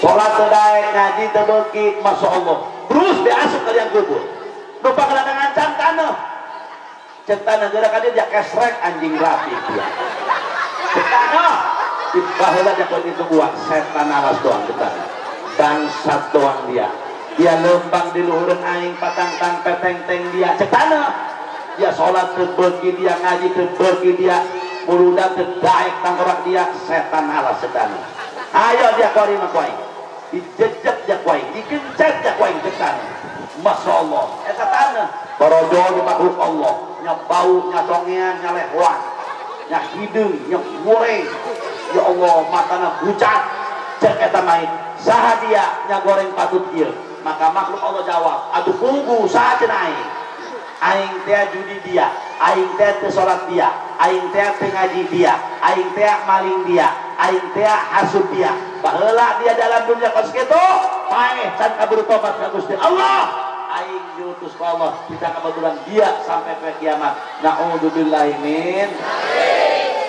Sholat ku daek ngaji teu beuki Masya Allah. Terus diasup ka liang kubur. Lupa kana ngancam taneuh. Cek taneuh geura ka dia kesrek anjing rapi dia. Cek taneuh di baheula jagoan itu buang setan alas doang cek taneuh. Bangsat doang dia. Dia lembang di luhureun aing patangtang petengteng dia cek taneuh. Dia sholat teu beuki, dia ngaji teu beuki, dia muludan teu daek tangkorak dia setan alas cek taneuh. Ayo dia kuari mah ku aing. Dijejek dia ku aing, dikencet dia ku aing cek taneuh. Masya Allah, eta taneuh barojol di makhluk Allah, nya bau, nya congean, nya lehoan, nya hideung, nya goreng. Ya Allah, matana bucat. Cek eta mait, saha dia nya goreng patut ieu. Maka makhluk Allah jawab, aduh pugu saha cenah aing. Aing teh judi dia, aing teh teu salat dia, aing teh teu ngaji dia, aing teh maling dia, aing teh hasud dia. Baheula dia dalam dunia kos kitu, paeh can kaburu tobat ka Gusti Allah. Aing diutus ku Allah, kita kebetulan dia sampai ke kiamat. Naudzubillahi min.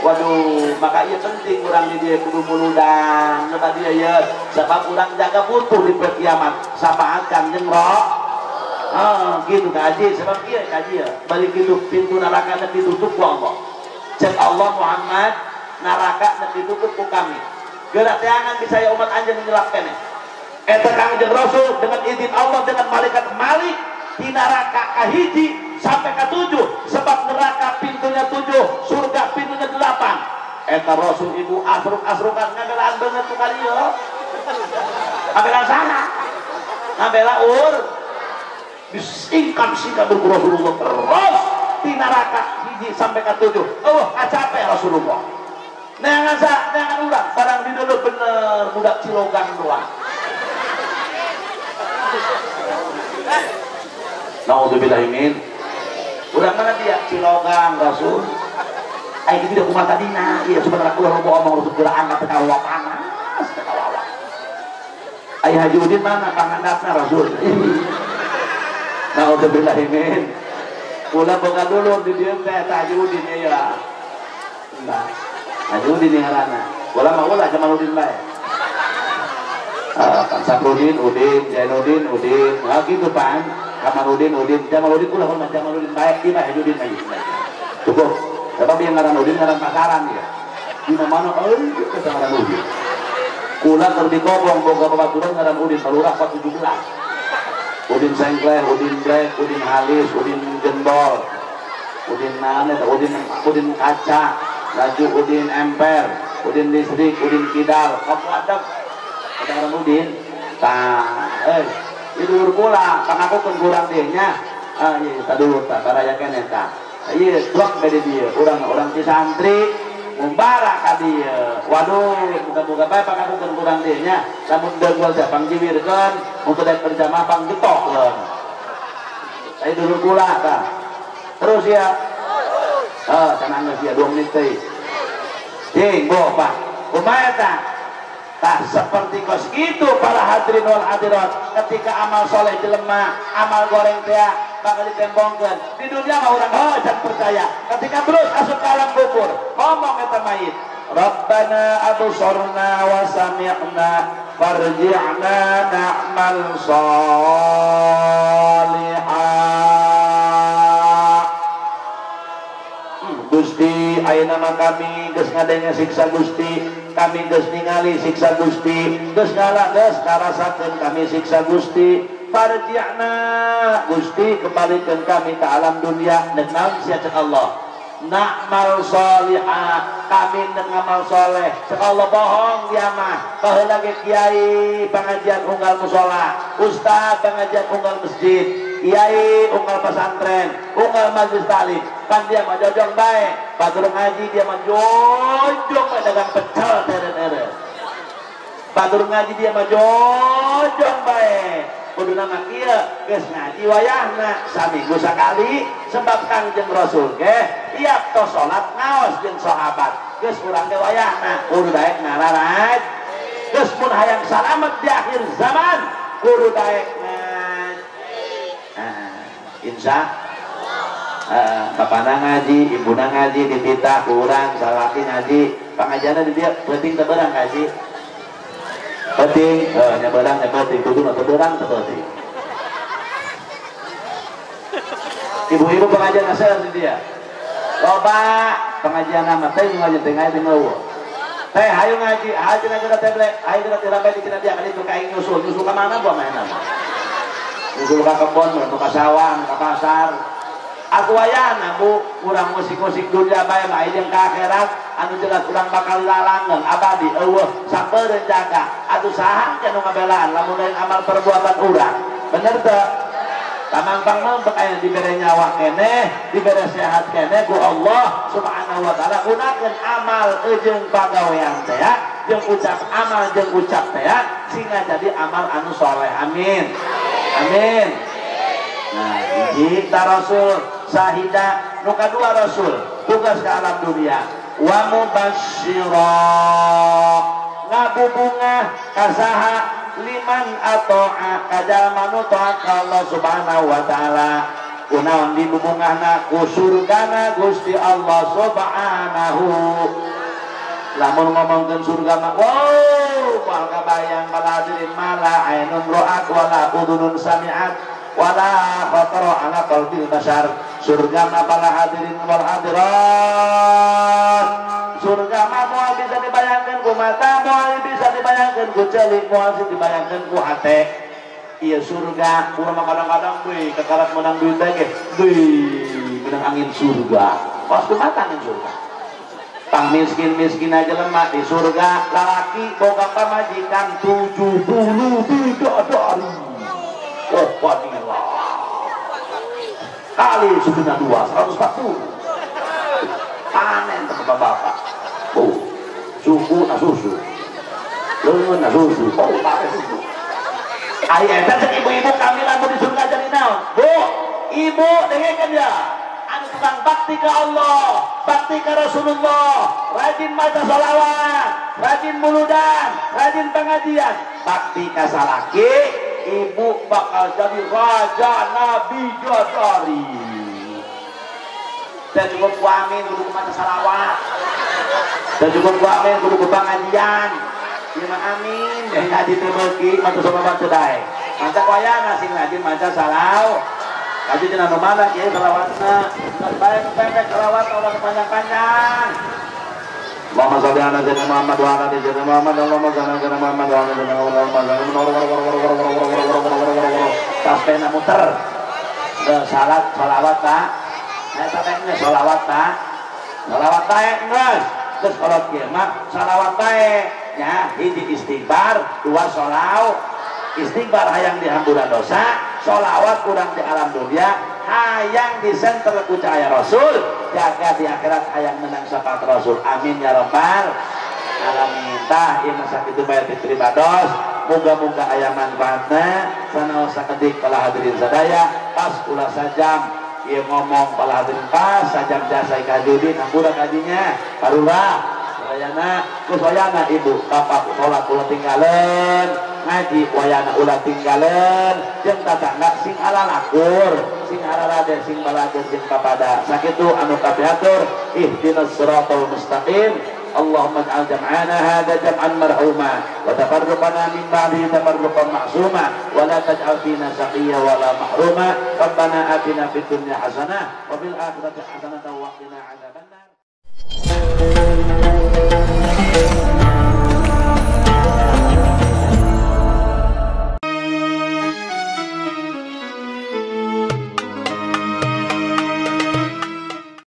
Waduh, maka ieu penting urang di dieu kudu muludan, nu tadi ieu sebab urang jaga butuh di poe kiamat. Sapaat Kanjeng Roh. Ah, gitu kaji, sebab kieu kaji ya. Balik itu pintu neraka nek ditutup ku Allah. Cek Allah Muhammad, neraka nek ditutup ku kami. Geura teangan bisa ya umat anjeun nyelap keneh. Eta Kangjeng Rasul dengan izin Allah dengan malaikat Malik di neraka kahiji sampai ke 7, sebab neraka pintunya 7, surga pintunya 8. Eta Rasul ibu asruk-asrukan ngabelaan banget tuh kali yo. Ngabelaan sana. Ngabela ur. Disingkap-singkap Rasulullah terus di neraka hiji sampai ke 7. Oh, capek Rasulullah. Neangan sa, neangan urang barang di dulu bener budak cilogang doang. Naudzubillahi min. Urang mana dia? Cilogang Rasul. Aing tidak kumaha tadina. Ieu sebenarnya ulah loba omong Rasul geura angkat teh kawawa panas teh kawawa. Ai Haji Udin mana pangandapna Rasul. Naudzubillahi min. Ulah boga dulur di dieu teh Haji Udin ya. Nah, Haji Udin ngaranna. Ulah mah ulah Jamaludin bae. Kan Saprudin, Udin, Zainuddin, Udin, nah gitu pan. Kamarudin, Udin, Jamaludin, ulah mah Jamaludin bae, ieu mah Haji Udin bae. Cukup. Sebab yang ngaran Udin ngaran pasaran ya. Di mana-mana euy kita ngaran Udin. Kula keur dikobong boga babaturan ngaran Udin palurah 417. Udin Sengkleh, Udin Black, Udin Halis, Udin Jendol, Udin naon eta, Udin kaca, laju Udin emper, Udin listrik, Udin kidal, kamu ada ngaran Udin. Tah, itu kula, pangakukeun kurang dieu nya. Ah ieu tadulur tah baraya keneh tah. Ieu blok bede dieu, urang-urang ti santri mumbara ka dieu. Waduh, muga-muga bae pangakukeun kurang dieu nya. Lamun deugul teh pangjiwirkeun, mun teu daek berjamaah panggetokeun. Ai dulur kula tah. Terus ya. Heuh, cenah geus ieu 2 menit teh. Cing, boh Pak. Kumaha eta? Tah seperti kos itu para hadirin wal hadirat, ketika amal soleh jelema, amal goreng teh bakal ditembongkeun. Di dunia mah urang heuh can percaya. Ketika terus asup ka alam kubur, ngomong eta mayit, Rabbana absarna wa sami'na farji'na na'mal sholihan. Gusti ayeuna mah kami geus ngadenge siksa Gusti, kami geus ningali siksa Gusti, geus ngala geus ngarasakeun kami siksa Gusti. Farji'na Gusti, kembalikan kami ke alam dunia. Nek naon sia cek Allah? Na'mal sholihah, kami nek ngamal soleh. Cek Allah bohong dia mah. Baheula ge kiai pengajian unggal mushola, ustaz pengajian unggal masjid, kiai unggal pesantren, unggal majlis taklim. Kan dia mah jojong bae, batur ngaji dia mah jojong bae dagang pecel tere-tere. Batur ngaji dia mah jojong bae. Kudu nama kieu geus ngaji wayahna saminggu sakali sebab Kangjeng Rasul ge tiap tos salat ngaos jeung sahabat. Geus urang ge wayahna kudu daek ngararaj. Geus mun hayang salamet di akhir zaman kudu daek ngaji. Nah, insya bapana ngaji, ibuna ngaji, dititah kurang salaki ngaji, pangajianna di dieu penting teu beurang ngaji. Penting, nya beurang nya penting, kudu teu beurang teu penting. Ibu-ibu pengajian asal di dia. Loba pengajian mah teh ngaji teh ngaji teh eueuh. Teh hayu ngaji, hayu cenah geura teh blek, hayu geura teh rambe di cenah dia kali itu ka aing nyusul, nyusul ka mana gua mainan. Nyusul ka kebon, ka sawah, ka pasar. Aku wayahna bu, urang musik-musik dunia bae mah jeung ka akhirat anu jelas urang bakal lalangeun abadi eueuh sampereun jaga. Atuh saha teh nu ngabelaan lamun lain amal perbuatan urang. Bener teu? Tamangpang mah aya dibere nyawa keneh, dibere sehat keneh ku Allah Subhanahu wa taala. Gunakeun amal jeung pagawean teh ya, jeung ucap amal jeung ucap teh ya, sehingga jadi amal anu soleh. Amin. Amin. Nah, hiji ta Rasul sahida, nu kadua Rasul tugas ke alam dunia wa mubasyira ngabubungah kasaha liman ato'a kajalma nu taat ka Allah Subhanahu wa taala. Kunaon dibubungahna ku surgana Gusti Allah Subhanahu. Lamun ngomongkeun surga mah wow, moal kabayang bala hadirin mala ainun ra'at wala udunun sami'at wala khatara ala qalbil bashar. Surga mah bala hadirin wal hadirat, surga mah moal bisa dibayangkeun ku mata, moal bisa dibayangkeun ku celik, moal bisa dibayangkeun ku hate. Ieu surga urang mah kadang-kadang deui kakarat menang duit teh ge deui menang angin surga. Pas kumaha angin surga? Pang miskin-miskin aja lemah di surga, lalaki boga pamajikan 70 bidadari. Oh, fadilah. Kali susunan 2, 140. Panen bapak-bapak. Oh, suku na susu. Leungeun na susu. Oh, pakai susu. Ari eta cek ibu-ibu kami lamun di surga jadi naon? Bu, ibu dengekeun ya. Anu tukang bakti ke Allah, bakti ke Rasulullah, rajin maca sholawat, rajin muludan, rajin pengajian, bakti ka salaki, ibu bakal jadi raja nabi jodori. Dan cukup ku amin kudu maca salawat, dan cukup ku amin kudu ku pengajian. Ieu mah amin, ngaji teu beuki maca sholawat teu daek. Maca wayahna sing rajin maca salawat. Kaji cenah nu mana kieu salawatna? Geus bae nu pendek salawat ulah panjang-panjang. Allahumma sholli ala sayyidina Muhammad wa ala ali sayyidina Muhammad. Allahumma sholli ala sayyidina Muhammad wa ala ali sayyidina Muhammad. Tas pena muter. Geus salat salawat Pak. Eta teh geus salawat Pak. Salawat bae geus. Geus kolot kieu mah salawat bae. Nya hiji istighfar, dua sholawat. Istighfar hayang dihampura dosa, sholawat kurang di alam dunia, hayang disenter ku cahaya Rasul, jaga di akhirat hayang menang syafaat Rasul. Amin ya rabbal alamin. Tah ieu mah sakitu bae diterima dos. Muga-muga aya manfaatna sanaos sakedik para hadirin sadaya. Pas ulah sajam ieu ngomong para hadirin pas sajam jasa kajudin hampura kajinya parurah wayana geus wayana ibu bapak salat ulah tinggalan, ngaji wayana ulah tinggalan, jeung tatangga sing alalakur, sing ararade, sing balager, sing papada. Sakitu anu kapihatur, ihdinas siratal mustaqim, Allahumma ij'al jam'ana hadza jam'an marhuma wa tafarruqana min ba'dihi tafarruqan ma'suma wa la taj'al fina shaqiyya wa la mahruma. Rabbana atina fid dunya hasanah wa fil akhirati hasanah wa qina adzaban.